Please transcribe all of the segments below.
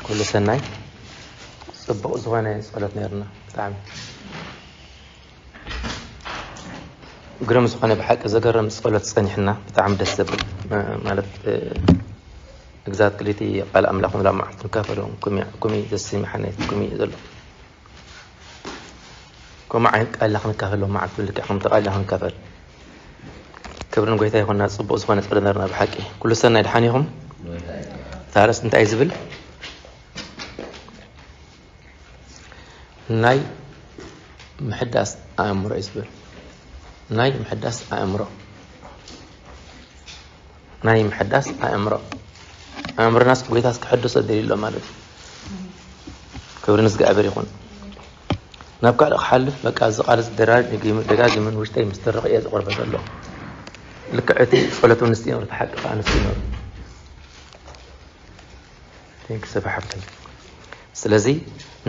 ኩሉ ሰናይ። ጽቡቕ ዝኾነ ጸሎት ነርና። ብጣዕሚ ግርም ዝኾነ፣ ብሓቂ ዘገርም ጸሎት ጸኒሕና። ብጣዕሚ ደስ ዘብል፣ እ፣ ማለት፣ እ፣ ግዛት ክልቲ ቃል ኣምላኽ ምላ መዓልቲ ንካፈሎም። ኩሚ ኩሚ ዘስሚ ሓነት ኩሚ ዘሎ ከምኡ ዓይነት ቃል ክንካፈል ሎም መዓልቲ ልክዕ ከም ተቓሊና ክንካፈል። ክብርን ጎይታ ይኹንና። ጽቡቕ ዝኾነ ጸሎት ነርና ብሓቂ። ኩሉ ሰናይ፣ ደሓን ኢኹም? ታረስ እንታይ እዩ ዝብል? ናይ ምሕዳስ ኣእምሮ እዩ ዝብል። ናይ ምሕዳስ ኣእምሮ። ናይ ምሕዳስ ኣእምሮ። ኣእምሮናስ ጎይታስ ክሕድሶ ደልዩ ኣሎ ማለት እዩ። ክብሪ ንእግዚኣብሔር ይኹን። ናብ ካልእ ክሓልፍ፣ በቃ፣ እዚ ቃል እዚ ደራ-፣ ደጊሙ-፣ ደጋጊመ ንውሽጠይ ምስ ተረኹ እየ ዝቕርቦ ዘለኹ። ልክዕ እቲ ጸሎት እውን ንሱ ይነብር፣ እቲ ሓቂ ከኣ ንሱ ይነብር። ቴንክ ሰብሓብተን። ስለዚ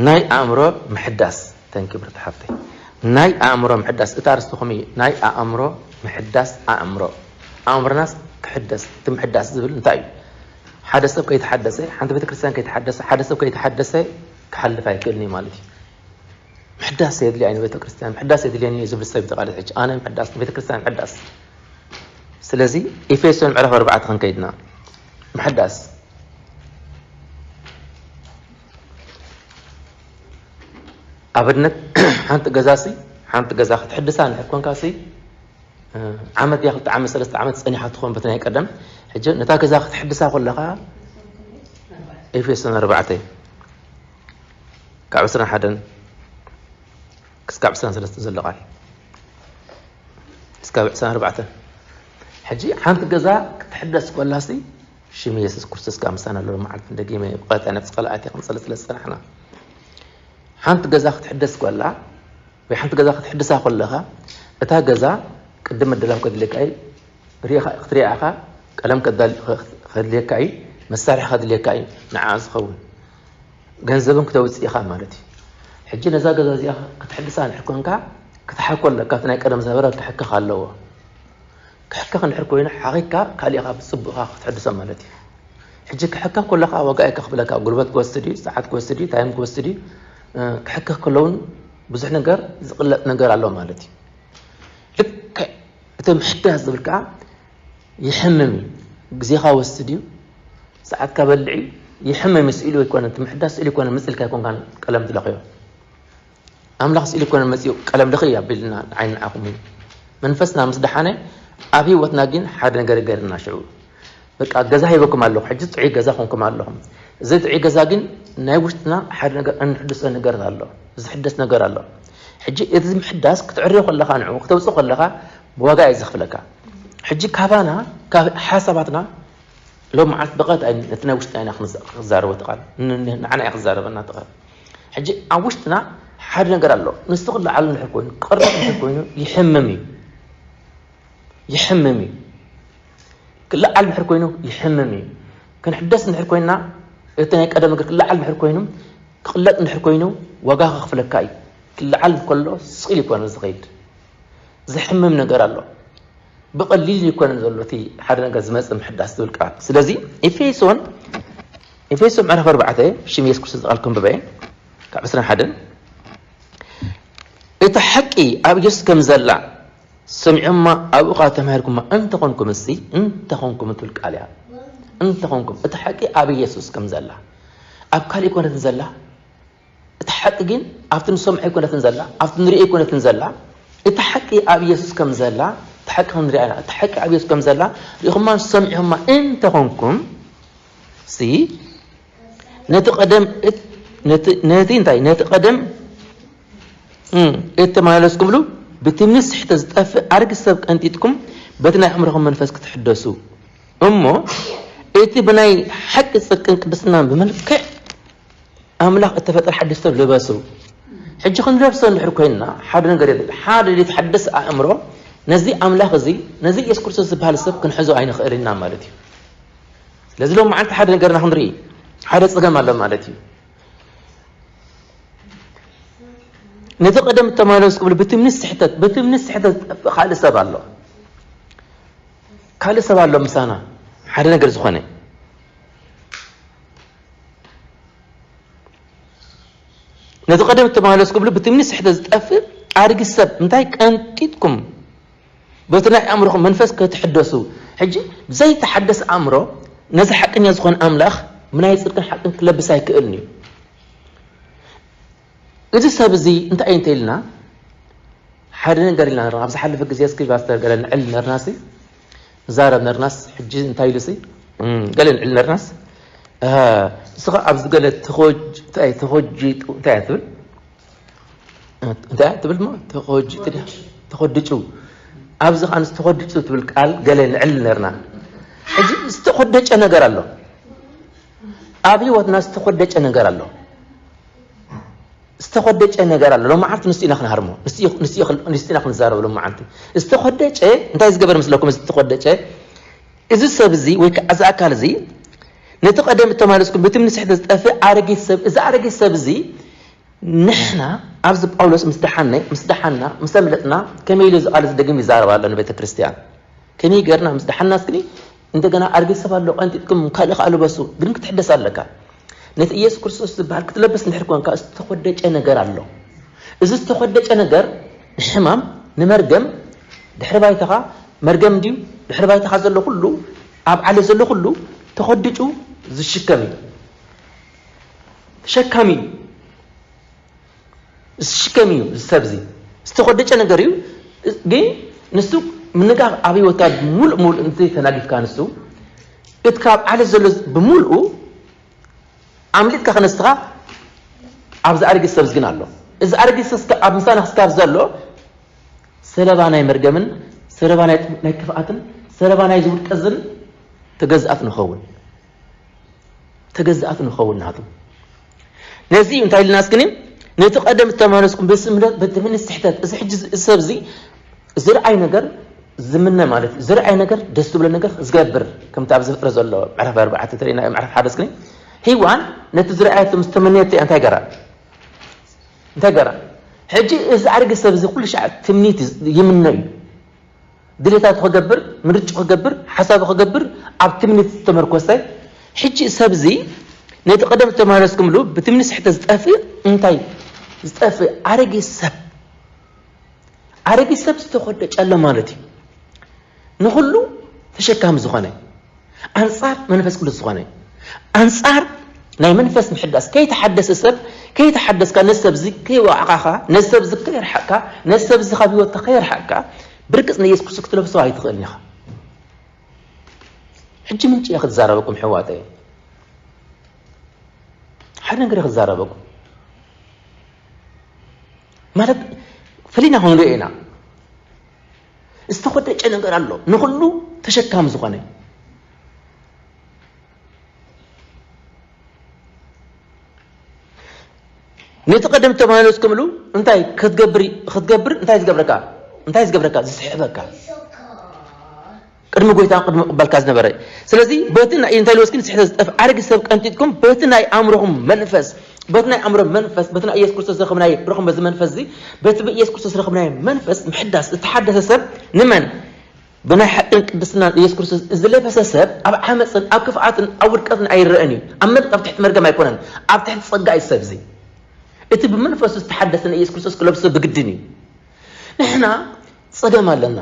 ናይ ኣእምሮ ምሕዳስ፣ ቴንክ ብርታ ሓብተይ። ናይ ኣእምሮ ምሕዳስ፣ እቲ ኣርእስቲ ኹም እዩ። ናይ ኣእምሮ ምሕዳስ ኣእምሮ። ኣእምሮናስ ክሕደስ፣ እቲ ምሕዳስ ዝብል እንታይ እዩ? ሓደ ሰብ ከይተሓደሰ፣ ሓንቲ ቤተክርስትያን ከይተሓደሰ፣ ሓደ ሰብ ከይተሓደሰ ክሓልፍ ኣይክእልን እዩ ማለት እዩ። ምሕዳስ የድልያ እዩ ንቤተክርስትያን፣ ምሕዳስ የድልየኒ እዩ ዝብል ሰብ እዩ ተቓለስ። ሕጂ ኣነ ምሕዳስ፣ ንቤተክርስትያን ምሕዳስ። ስለዚ ኤፌሶን ምዕራፍ ኣርባዕተ ክንከይድና፣ ምሕዳስ ኣብነት ሓንቲ ገዛ ሲ፣ ሓንቲ ገዛ ክትሕድሳ እንድሕር ኮንካ ሲ፣ እ፣ ዓመት ድያ ክልተ ዓመት ሰለስተ ዓመት ጸኒሓ ትኾን በቲ ናይ ቀደም። ሕጂ ነታ ገዛ ክትሕድሳ ከለኻ ኤፌሶን ኣርባዕተ ካብ ዕስራን ሓደን ክስካብ ዕስራን ሰለስተን ዘሎ ቃል፣ ክስካብ ዕስራን ኣርባዕተን። ሕጂ ሓንቲ ገዛ ክትሕደስ ከላ ሲ ሽም የሱስ ክርስቶስ ከኣ ምሳና ኣሎ። መዓልቲ ደጊመ ብቐጥታ ነብሲ ቃል ኣትያ ክንጸሊ ስለ ዝጸናሕና፣ ሓንቲ ገዛ ክትሕደስ ከላ ወይ ሓንቲ ገዛ ክትሕድሳ ከለኻ፣ እታ ገዛ ቅድም ምድላው ከድልየካ እዩ። ርኢኻ፣ ክትሪኣ ኢኻ፣ ቀለም ከዳል-፣ ከድልየካ እዩ፣ መሳርሒ ከድልየካ እዩ፣ ንዓ ዝኸውን ገንዘብን ክተውፅእ ኢኻ ማለት እዩ። ሕጂ ነዛ ገዛ እዚኣ ክትሕድሳ እንድሕር ኮንካ፣ ክትሓኮ ኣለካ። እቲ ናይ ቀደም ዝነበረ ክሕከኽ ኣለዎ። ክሕከኽ እንድሕር ኮይኑ ሓኺካ፣ ካሊእኻ ብፅቡቕኻ ክትሕድሶ ማለት እዩ። ሕጂ ክሕከኽ ከለኻ ዋጋ እዩ ከኽፍለካ። ጉልበት ክወስድ እዩ፣ ሰዓት ክወስድ እዩ፣ ታይም ክወስድ እዩ። እ፣ ክሕከኽ ከሎ እውን ብዙሕ ነገር ዝቕለጥ ነገር ኣሎ ማለት እዩ። ልክዕ እቲ ምሕዳስ ዝብል ከዓ ይሕምም እዩ። ግዜኻ ወስድ እዩ፣ ሰዓትካ በልዕ እዩ፣ ይሕምም እዩ። ስኢሉ ኣይኮነን፣ እቲ ምሕዳስ ስኢሉ ኣይኮነን፣ መፂልካ ኣይኮንካን ቀለም ትለኽዮ። ኣምላኽ ስኢሉ ኣይኮነን መፂኡ ቀለም ልኽይ ኣቢልና ንዓይ ንዓኹም እዩ። መንፈስና ምስ ደሓነ ኣብ ህይወትና ግን ሓደ ነገር ይገርና ሽዑ። በቃ ገዛ ሂበኩም ኣለኹ፣ ሕጂ ጥዑይ ገዛ ኮንኩም ኣለኹም። እዚ ጥዑይ ገዛ ግን ናይ ውሽጥና ሓደ ነገር እንሕድሶ ነገር ኣሎ፣ ዝሕደስ ነገር ኣሎ። ሕጂ እዚ ምሕዳስ ክትዕርዮ ከለኻ፣ ንዕኡ ክተውፅኦ ከለኻ ብዋጋ እዩ ዘኽፍለካ። ሕጂ ካባና፣ ካብ ሓሳባትና ሎም መዓልቲ ብቐጥታ ነቲ ናይ ውሽጥና ኢና ክንዘ-፣ ክዛረቦ እቲ ቃል። ን-፣ ን-፣ ንዓና እዩ ክዛረበና እቲ ቃል። ሕጂ ኣብ ውሽጥና ሓደ ነገር ኣሎ። ንሱ ክለዓል እንድሕር ኮይኑ፣ ክቕረብ እንድሕር ኮይኑ ይሕምም እዩ። ይሕምም እዩ። ክለዓል እንድሕር ኮይኑ ይሕምም እዩ። ክንሕደስ እንድሕር ኮይንና፣ እቲ ናይ ቀደም ነገር ክለዓል እንድሕር ኮይኑ፣ ክቕለጥ እንድሕር ኮይኑ፣ ዋጋ ከኽፍለካ እዩ። ክለዓል እንከሎ ስቕ ኢሉ ይኮነ ዝኸይድ። ዘሕምም ነገር ኣሎ። ብቐሊል ይኮነን ዘሎ እቲ ሓደ ነገር ዝመጽእ ምሕዳስ ዝብል ቃል። ስለዚ ኤፌሶን፣ ኤፌሶን ምዕራፍ ኣርባዕተ፣ ሽም የሱስ ክርስቶስ ቃል ከንብበ፣ ካብ ዕስራን ሓደን፣ "እቲ ሓቂ ኣብ ኢየሱስ ከም ዘላ ሰሚዖማ ኣብኡ ኸኣ ተማሂርኩማ እንተኾንኩም" እሲ፣ "እንተኾንኩም" እትብል ቃል እያ። "እንተኾንኩም" እቲ ሓቂ ኣብ ኢየሱስ ከም ዘላ፣ ኣብ ካልእ ኣይኮነትን ዘላ። እቲ ሓቂ ግን ኣብቲ ንሰምዖ ኣይኮነትን ዘላ፣ ኣብቲ ንሪኦ ኣይኮነትን ዘላ። እቲ ሓቂ ኣብ ኢየሱስ ከም ዘላ፣ እቲ ሓቂ ክንሪኣ ኢና። እቲ ሓቂ ኣብ ኢየሱስ ከም ዘላ ሪኢኹማ ሰሚዕኹማ እንተኾንኩም ሲ፣ ነቲ ቀደም እት-፣ ነቲ፣ ነቲ እንታይ? ነቲ ቀደም፣ እም፣ እተመላለስኩምሉ ብትምኒት ስሕተት ዝጠፍእ ኣረጊት ሰብ ቀንጢጥኩም በቲ ናይ ኣእምሮኹም መንፈስ ክትሕደሱ እሞ እቲ ብናይ ሓቂ ጽድቅን ቅድስናን ብመልክዕ ኣምላኽ እተፈጥረ ሓድሽ ሰብ ልበሱ። ሕጂ ክንለብሶ እንድሕር ኮይንና ሓደ ነገር የድሊ። ሓደ ዘይተሓደሰ ኣእምሮ ነዚ ኣምላኽ እዚ፣ ነዚ ኢየሱስ ክርስቶስ ዝበሃል ሰብ ክንሕዞ ኣይንኽእል ኢና ማለት እዩ። ስለዚ ሎም መዓልቲ ሓደ ነገርና ክንርኢ፣ ሓደ ጸገም ኣሎ ማለት እዩ። ነቲ ቀደም እተመላለሱ ክብል ብትምኒት ስሕተት፣ ብትምኒት ስሕተት ዝጠፍእ ካልእ ሰብ ኣሎ። ካልእ ሰብ ኣሎ ምሳና፣ ሓደ ነገር ዝኾነ። ነቲ ቀደም እተመላለስኩምሉ ብትምኒ ስሕተት ዝጠፍእ ኣረጊት ሰብ እንታይ ቀንጢጥኩም በቲ ናይ ኣእምሮኹም መንፈስ ክትሕደሱ። ሕጂ ብዘይተሓደሰ ኣእምሮ ነዚ ሓቀኛ ዝኾነ ኣምላኽ ብናይ ጽድቅን ሓቅን ክለብስ ኣይክእልን እዩ። እዚ ሰብ እዚ እንታይ እዩ እንተ ኢልና ሓደ ነገር ኢልና ነርና። ኣብ ዝሓለፈ ግዜ እስኪ ፓስተር ገለ ንዕል ነርናሲ ንዛረብ ነርናስ ሕጂ እንታይ ኢሉሲ ገለ ንዕል ነርናስ ንስኻ ኣብዚ ገለ ተኾጅ እንታይ ተኾጅ እንታይ ትብል እንታይ ትብል ሞ ተኾጅ ትዳ ተኾድጩ ኣብዚ ኻን ዝተኾድጩ ትብል ቃል ገለ ንዕል ነርና። ሕጂ ዝተኾደጨ ነገር ኣሎ። ኣብ ህይወትና ዝተኾደጨ ነገር ኣሎ። ዝተኾደጨ ነገር ኣሎ። ሎማዓንቲ ንሱ ኢና ክንሃርሞ፣ ንሱ ኢና ክንዛረብ። ሎማዓንቲ ዝተኾደጨ እንታይ ዝገበር ምስለኩም? ዝተኾደጨ እዚ ሰብ እዚ ወይ ከዓ እዚ ኣካል እዚ ነቲ ቀደም እተማለስኩም ብትምኒ ስሕተ ዝጠፍእ ኣረጊት ሰብ፣ እዚ ኣረጊት ሰብ እዚ ንሕና ኣብዚ ጳውሎስ ምስ ደሓነ ምስ ደሓና ምስ ኣምለጥና ከመይ ኢሉ እዚ ቃል እዚ ደጊም ይዛረብ ኣሎ ንቤተ ክርስቲያን? ከመይ ገርና ምስ ደሓና እስክኒ እንደገና ኣርጊት ሰብ ኣሎ ቀንጢጥኩም ካልእ ከኣ ልበሱ ግን ክትሕደስ ኣለካ። ነቲ ኢየሱስ ክርስቶስ ዝበሃል ክትለብስ እንድሕር ኮንካ ዝተኾደጨ ነገር ኣሎ። እዚ ዝተኾደጨ ነገር ንሕማም ንመርገም ድሕሪ ባይታኻ መርገም ድዩ ድሕሪ ባይታኻ ዘሎ ኩሉ ኣብ ዓለ ዘሎ ኩሉ ተኾድጩ ዝሽከም እዩ። ተሸካሚ እዩ። ዝሽከም እዩ ዝሰብ እዚ ዝተኾደጨ ነገር እዩ። ግን ንሱ ምንጋፍ ኣብ ህይወትካ ሙሉእ ሙሉእ እንተይተናጊፍካ ንሱ እቲ ካብ ዓለት ዘሎ ብምሉኡ ኣምሊጥካ ክነስኻ ኣብዚ ኣረጊት ሰብ ግን ኣሎ። እዚ ኣረጊት ሰብ ኣብ ምሳና ክስካብ ዘሎ ሰለባ ናይ መርገምን ሰለባ ናይ ክፍኣትን ሰለባ ናይ ዝውድቀዝን ተገዝኣት ንኸውን ተገዛእቲ ንኸውን ናቱ። ነዚ እዩ እንታይ ኢልና እስክኒ ነቲ ቀደም ዝተማለስኩም ብስምረት በትምኒ ስሕተት እዚ ሕጂ እዚ ሰብ እዚ ዝርኣይ ነገር ዝምነ ማለት እዩ። ዝርኣይ ነገር ደስ ዝብሎ ነገር ዝገብር ከምቲ ኣብ ዘፍጥረት ዘሎ ምዕራፍ ኣርባዕተ ተሪና ምዕራፍ ሓደ እስክኒ ሂዋን ነቲ ዝርኣየቶ ምስ ተመነየቶ እንታይ ገራ እንታይ ገራ ሕጂ እዚ ኣረጊት ሰብ እዚ ኩሉ ሻዕ ትምኒት ይምነ እዩ። ድሌታቱ ክገብር፣ ምርጭ ክገብር፣ ሓሳቡ ክገብር ኣብ ትምኒት ዝተመርኮሰ ሕጂ ሰብ እዚ ነቲ ቀደም ዝተማለስኩምሉ ብትምኒ ስሕተ ዝጠፍእ እንታይ ዝጠፍእ ኣረጊት ሰብ ኣረጊት ሰብ ዝተኾደ ጨሎ ማለት እዩ። ንኹሉ ተሸካሚ ዝኾነ ኣንጻር መንፈስ ቅዱስ ዝኾነ ኣንጻር ናይ መንፈስ ምሕዳስ ከይተሓደሰ ሰብ ከይተሓደስካ ነዚ ሰብ እዚ ከይወዓቓኻ ነዚ ሰብ እዚ ከየርሓቕካ ነዚ ሰብ እዚ ካብ ህይወትካ ከየርሓቕካ ብርግጽ ንየሱስ ክርስቶስ ክትለብሶ ኣይትኽእልን ኢኻ። ሕጂ ምንጭ እየ ክዛረበኩም ሕዋጠ ሓደ ነገር ክዛረበኩም ማለት ፈሊና ክንሪኦ ኢና። ዝተኾደጨ ነገር ኣሎ ንኹሉ ተሸካሚ ዝኾነ ነቲ ቀደም ተማለስኩምሉ እንታይ ክትገብር ክትገብር እንታይ ዝገብረካ እንታይ ዝገብረካ ዝስሕበካ ቅድሚ ጎይታ ቅድሚ ቅባልካ ዝነበረ ስለዚ በቲ ናይ እንታይ ልወስኪ ንስሕተ ዝጠፍ ዓረጊ ሰብ ቀንጢጥኩም በቲ ናይ ኣእምሮኹም መንፈስ በቲ ናይ ኣእምሮ መንፈስ በቲ ናይ ኢየሱስ ክርስቶስ ዝረኸብናዮ ረኹም በዚ መንፈስ እዚ በቲ ብኢየሱስ ክርስቶስ ዝረኸብናዮ መንፈስ ምሕዳስ ዝተሓደሰ ሰብ ንመን ብናይ ሓቅን ቅድስናን ኢየሱስ ክርስቶስ ዝለበሰ ሰብ ኣብ ዓመፅን ኣብ ክፍኣትን ኣብ ውድቀትን ኣይረአን እዩ። ኣብ መ ኣብ ትሕቲ መርገም ኣይኮነን፣ ኣብ ትሕቲ ፀጋ እዩ ሰብ እዚ። እቲ ብመንፈሱ ዝተሓደሰ ንኢየሱስ ክርስቶስ ክለብሶ ብግድን እዩ። ንሕና ፀገም ኣለና።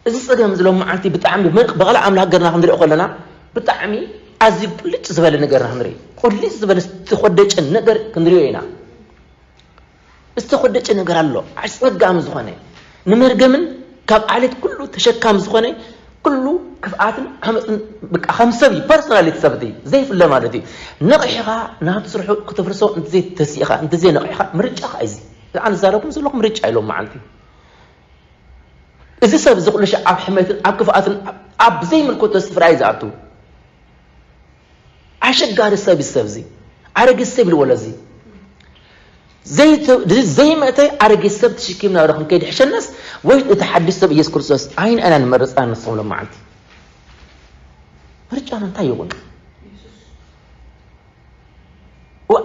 እዚ ፀገም እዚ ሎም መዓልቲ ብጣዕሚ ብቐላ ኣምላኽ ገርና ክንሪኦ ከለና ብጣዕሚ ኣዝዩ ቁልጭ ዝበለ ነገርና ክንርኢ ቁልጭ ዝበለ ዝተኾደጨ ነገር ክንሪኦ ኢና። ዝተኾደጨ ነገር ኣሎ ኣስጸጋሚ ዝኾነ ንመርገምን ካብ ዓሌት ኩሉ ተሸካሚ ዝኾነ ኩሉ ክፍኣትን ዓመፅን በቃ ከም ሰብ እዩ ፐርሶናሊቲ ሰብ እቲ ዘይፍለ ማለት እዩ። ነቒሕኻ ናብቲ ስርሑ ክትፍርሶ እንተዘይተሲእኻ እንተዘይነቒሕኻ ምርጫኻ እዩ እዚ። ኣነ ዝዛረብኩም ዘለኹ ምርጫ ኢሎም መዓልቲ እዚ ሰብ እዚ ኩሉ ሻዕ ኣብ ሕመትን ኣብ ክፍኣትን ኣብ ዘይምልከቶ ስፍራ እዩ ዝኣቱ። ኣሸጋሪ ሰብ እዩ ሰብ እዚ ኣረጊት ሰብ ኢልዎ ለዚ ዘይመእተ ኣረጊት ሰብ ትሽኪምና ዶ ክንከይድ ይሕሸናስ ወይ እቲ ሓድሽ ሰብ ኢየሱስ ክርስቶስ ኣይን ኣና ንመርፃ ንስኹም ሎመዓልቲ ምርጫና እንታይ ይኹን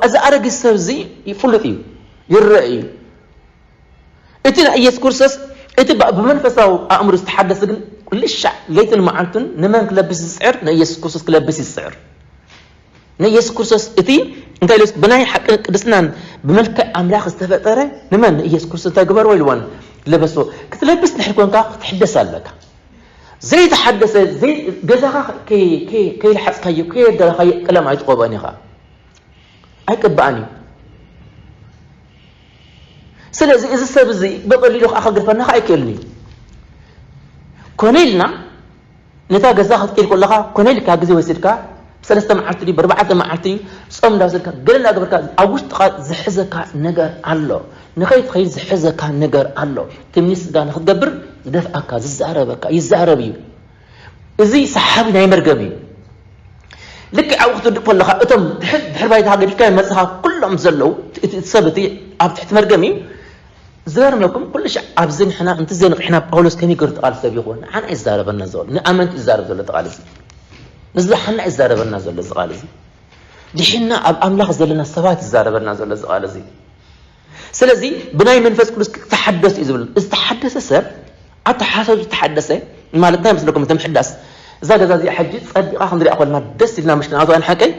እዚ ኣረጊት ሰብ እዚ ይፍሉጥ እዩ ይረአ እዩ እቲ ናይ ኢየሱስ ክርስቶስ እቲ ብመንፈሳዊ ኣእምሮ ዝተሓደሰ ግን ኩልሻዕ ለይትን መዓልቱን ንመን ክለብስ ዝፅዕር ንኢየሱስ ክርስቶስ ክለብስ ይፅዕር ንኢየሱስ ክርስቶስ እቲ እንታይ ኢሉስ? ብናይ ሓቅን ቅድስናን ብመልክዕ ኣምላኽ ዝተፈጠረ ንመን? ንኢየሱስ ክርስቶስ እንታይ ግበርዎ ኢልዎን? ልበስዎ። ክትለብስ እንድሕር ኮንካ ክትሕደስ ኣለካ። ዘይተሓደሰ፣ ዘይ-፣ ገዛኻ ከይ-፣ ከይ-፣ ከይልሓጽካዮ፣ ከየደረኻዮ ቀለም ኣይትቐብኦን ኢኻ። ኣይቅብኣን እዩ። ስለዚ እዚ ሰብ እዚ ብቐሊሉ ከዓ ክግርፈና ከዓ ኣይክእልን እዩ። ኮነ ኢልና ነታ ገዛ ክትከይድ ከለኻ ኮነ ኢልካ ግዜ ወሲድካ፣ ብሰለስተ መዓልቲ ድዩ ብኣርባዕተ መዓልቲ ድዩ ጾም እንዳወሰድካ ገለ እንዳገበርካ ኣብ ውሽጥኻ ዝሕዘካ ነገር ኣሎ። ንኸይትኸይድ ዝሕዘካ ነገር ኣሎ። ትምኒት ስጋ ንኽትገብር ዝደፍኣካ፣ ዝዛረበካ፣ ይዛረብ እዩ። እዚ ሰሓቢ ናይ መርገም እዩ። ልክዕ ኣብኡ ክትውድእ ከለኻ እቶም ድሕር ድሕር ባይታ ገዲፍካ መጽኻ ኩሎም ዘለዉ እቲ እቲ ሰብ እቲ ኣብ ትሕቲ መርገም እዩ። ዝገርመኩም ኩሉ ሻዕ ኣብዚ ንሕና እንተ ዘይነቕሕና ጳውሎስ ከመይ ገይሩ እቲ ቃል ሰብ ይኹን? ንዓና እዩ ዝዛረበና ዘሎ፣ ንኣመንቲ እዩ ዝዛረብ ዘሎ እቲ ቃል እዚ። ንዝደሓና እዩ ዝዛረበና ዘሎ እዚ ቃል እዚ። ድሒና ኣብ ኣምላኽ ዘለና ሰባት እዩ ዝዛረበና ዘሎ እዚ ቃል እዚ። ስለዚ ብናይ መንፈስ ቅዱስ ክትሓደሱ እዩ ዝብል። ዝተሓደሰ ሰብ ኣተሓሳስብኡ ዝተሓደሰ ማለት እንታይ መስለኩም? እቲ ምሕዳስ እዛ ገዛ እዚኣ ሕጂ ጸዲቓ ክንሪኣ ኮልና ደስ ኢልና ምሽ ክንኣትዋ ንሓቀይ?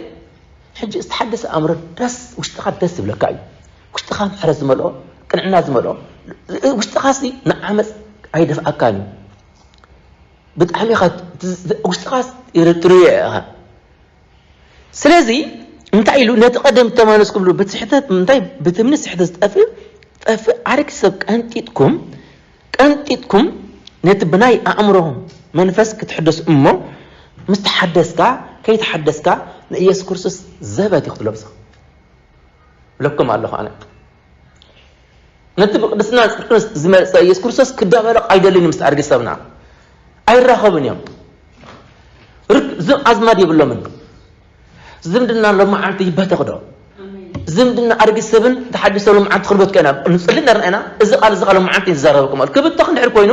ሕጂ ዝተሓደሰ ኣእምሮ ደስ ውሽጥኻ ደስ ዝብለካ እዩ። ውሽጥኻ ምሕረት ዝመልኦ ቅንዕና ዝመልኦ ውሽጥኻሲ ንዓመፅ ኣይደፍኣካን እዩ። ብጣዕሚ ኢኻ ውሽጥኻስ ትርዮ ኢኻ። ስለዚ እንታይ ኢሉ ነቲ ቀደም ተመለስ ክብሉ ብትሕተት እንታይ ብትምኒ ስሕተት ዝጠፍእ ጠፍእ ኣረግ ሰብ ቀንጢጥኩም ቀንጢጥኩም ነቲ ብናይ ኣእምሮኹም መንፈስ ክትሕደሱ እሞ ምስ ተሓደስካ ከይተሓደስካ ንኢየሱስ ክርስቶስ ዘበት እዩ ክትለብሶ ብለኩም ኣለኹ ኣነ። ነቲ ብቅድስና ጽድቅን ዝመጸ ኢየሱስ ክርስቶስ ክዳበለቕ ኣይደልን እዩ ምስ ኣርጊ ሰብና ኣይራኸብን እዮም። ርክ- ዝም ኣዝማድ የብሎምን። ዝምድና ሎመዓልቲ ይበተኽ ዶ? ዝምድና ኣርጊ ሰብን ተሓዲሶ ሎመዓልቲ ክንበት ከና ንጽሊ ነርና ኢና። እዚ ቃል እዚ ቃል ሎመዓልቲ ይዛረበኩም ኣሎ ክብተኽ እንድሕር ኮይኑ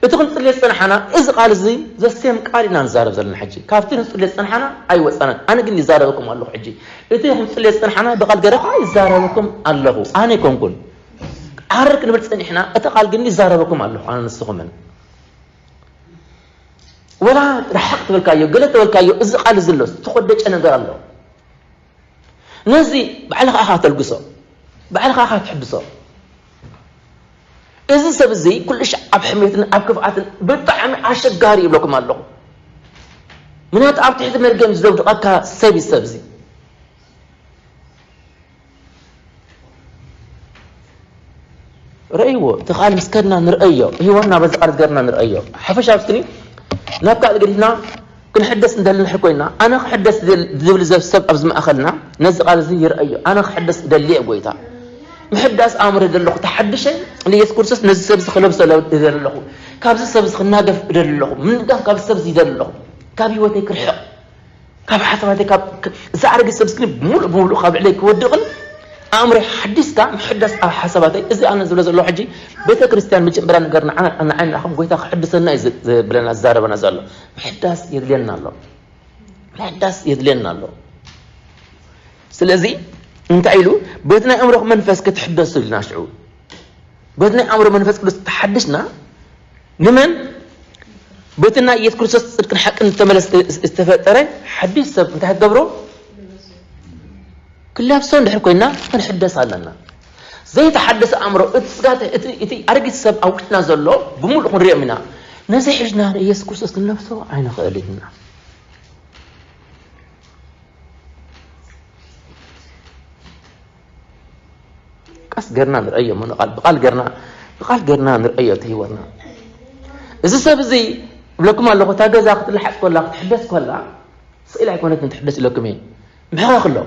እቲ ክንጽሊ ዝጸናሓና እዚ ቃል እዚ ዘሴም ቃል ኢና ንዛረብ ዘለና ሕጂ ካብቲ ንጽሊ ዝጸናሓና ኣይወጻናን። ኣነ ግን ይዛረበኩም ኣለኹ ሕጂ እቲ ክንጽሊ ዝጸናሓና ብቃል ገረኻ ይዛረበኩም ኣለኹ ኣነ ይኮንኩን ዓር ክንብል ጸኒሕና እቲ ቃል ግን ይዛረበኩም ኣለኹ ኣነ ንስኹምን ወላ ርሓቕ ትበልካዮ ገለ ትበልካዮ እዚ ቃል እዚ ኣሎ ዝተኾደጨ ነገር ኣሎ። ነዚ ባዕልኻ ኢኻ ተልግሶ ባዕልኻ ኢኻ ትሕድሶ። እዚ ሰብ እዚ ኩሉ ሻዕ ኣብ ሕሜትን ኣብ ክፍኣትን ብጣዕሚ ኣሸጋሪ ይብለኩም ኣለኹ። ምክንያቱ ኣብ ትሕቲ መርገም ዘውድቐካ ሰብ እዩ ሰብ እዚ። ረእይዎ እቲ ቃል ምስ ከድና ንርእዮ ህይወትና በዚ ቃል ገርና ንርእዮ ሓፈሻ ኣብስክኒ ናብ ካልእ ገዲፍና ክንሕደስ እንደሊ ንሕር ኮይና ኣነ ክሕደስ ዝብል ሰብ ኣብዚ ማእኸልና ነዚ ቃል እዚ ይርእዮ ኣነ ክሕደስ እደሊ እየ ጎይታ ምሕዳስ ኣእምሮ ይደለኹ ተሓድሸ ንየሱስ ክርስቶስ ነዚ ሰብ እዚ ክለብሶ እደሊ ኣለኹ ካብዚ ሰብ እዚ ክናገፍ እደሊ ኣለኹ ምንጋፍ ካብዚ ሰብ እዚ ይደሊ ኣለኹ ካብ ህይወተይ ክርሕቕ ካብ ሓሳባተይ ካብ እዚ ኣረጊት ሰብ ስክኒ ብምሉእ ብምሉእ ካብ ልዕለይ ክወድቕን ኣእምሮይ ሓዲስካ ምሕዳስ ኣብ ሓሳባተይ እዚ ኣነ ዝብሎ ዘለኹ ሕጂ ቤተ ክርስቲያን መጀመርያ ነገር ንዓና ንዓይና ከም ጎይታ ክሕድሰና እዩ ዝ- ዝብለና ዝዛረበና ዘሎ ምሕዳስ የድልየና ኣሎ ምሕዳስ የድልየና ኣሎ ስለዚ እንታይ ኢሉ በቲ ናይ ኣእምሮኹም መንፈስ ክትሕደሱ ኢልና ሽዑ በቲ ናይ ኣእምሮ መንፈስ ቅዱስ ተሓድስና ንመን በቲ ናይ ኢየሱስ ክርስቶስ ጽድቅን ሓቅን ዝተመለስ ዝተፈጠረ ሓድሽ ሰብ እንታይ ክትገብሮ ክለብሶ እንድሕር ኮይና ክንሕደስ ኣለና ዘይተሓደሰ ኣእምሮ እቲ ስጋ እቲ ኣረጊት ሰብ ኣብ ውሽጥና ዘሎ ብምሉእ ክንሪኦም ኢና ነዚ ሒዝና ንኢየሱስ ክርስቶስ ክንለብሶ ኣይንኽእል ኢና ቀስ ገርና ንርእዮ እሞ ንቃል ብቃል ገርና ብቃል ገርና ንርእዮ እቲ ህይወትና እዚ ሰብ እዚ እብለኩም ኣለኹ እታ ገዛ ክትለሓፅ ኮላ ክትሕደስ ኮላ ስኢል ኣይኮነትን ትሕደስ ኢለኩም እየ ምሕኻኽ ኣሎ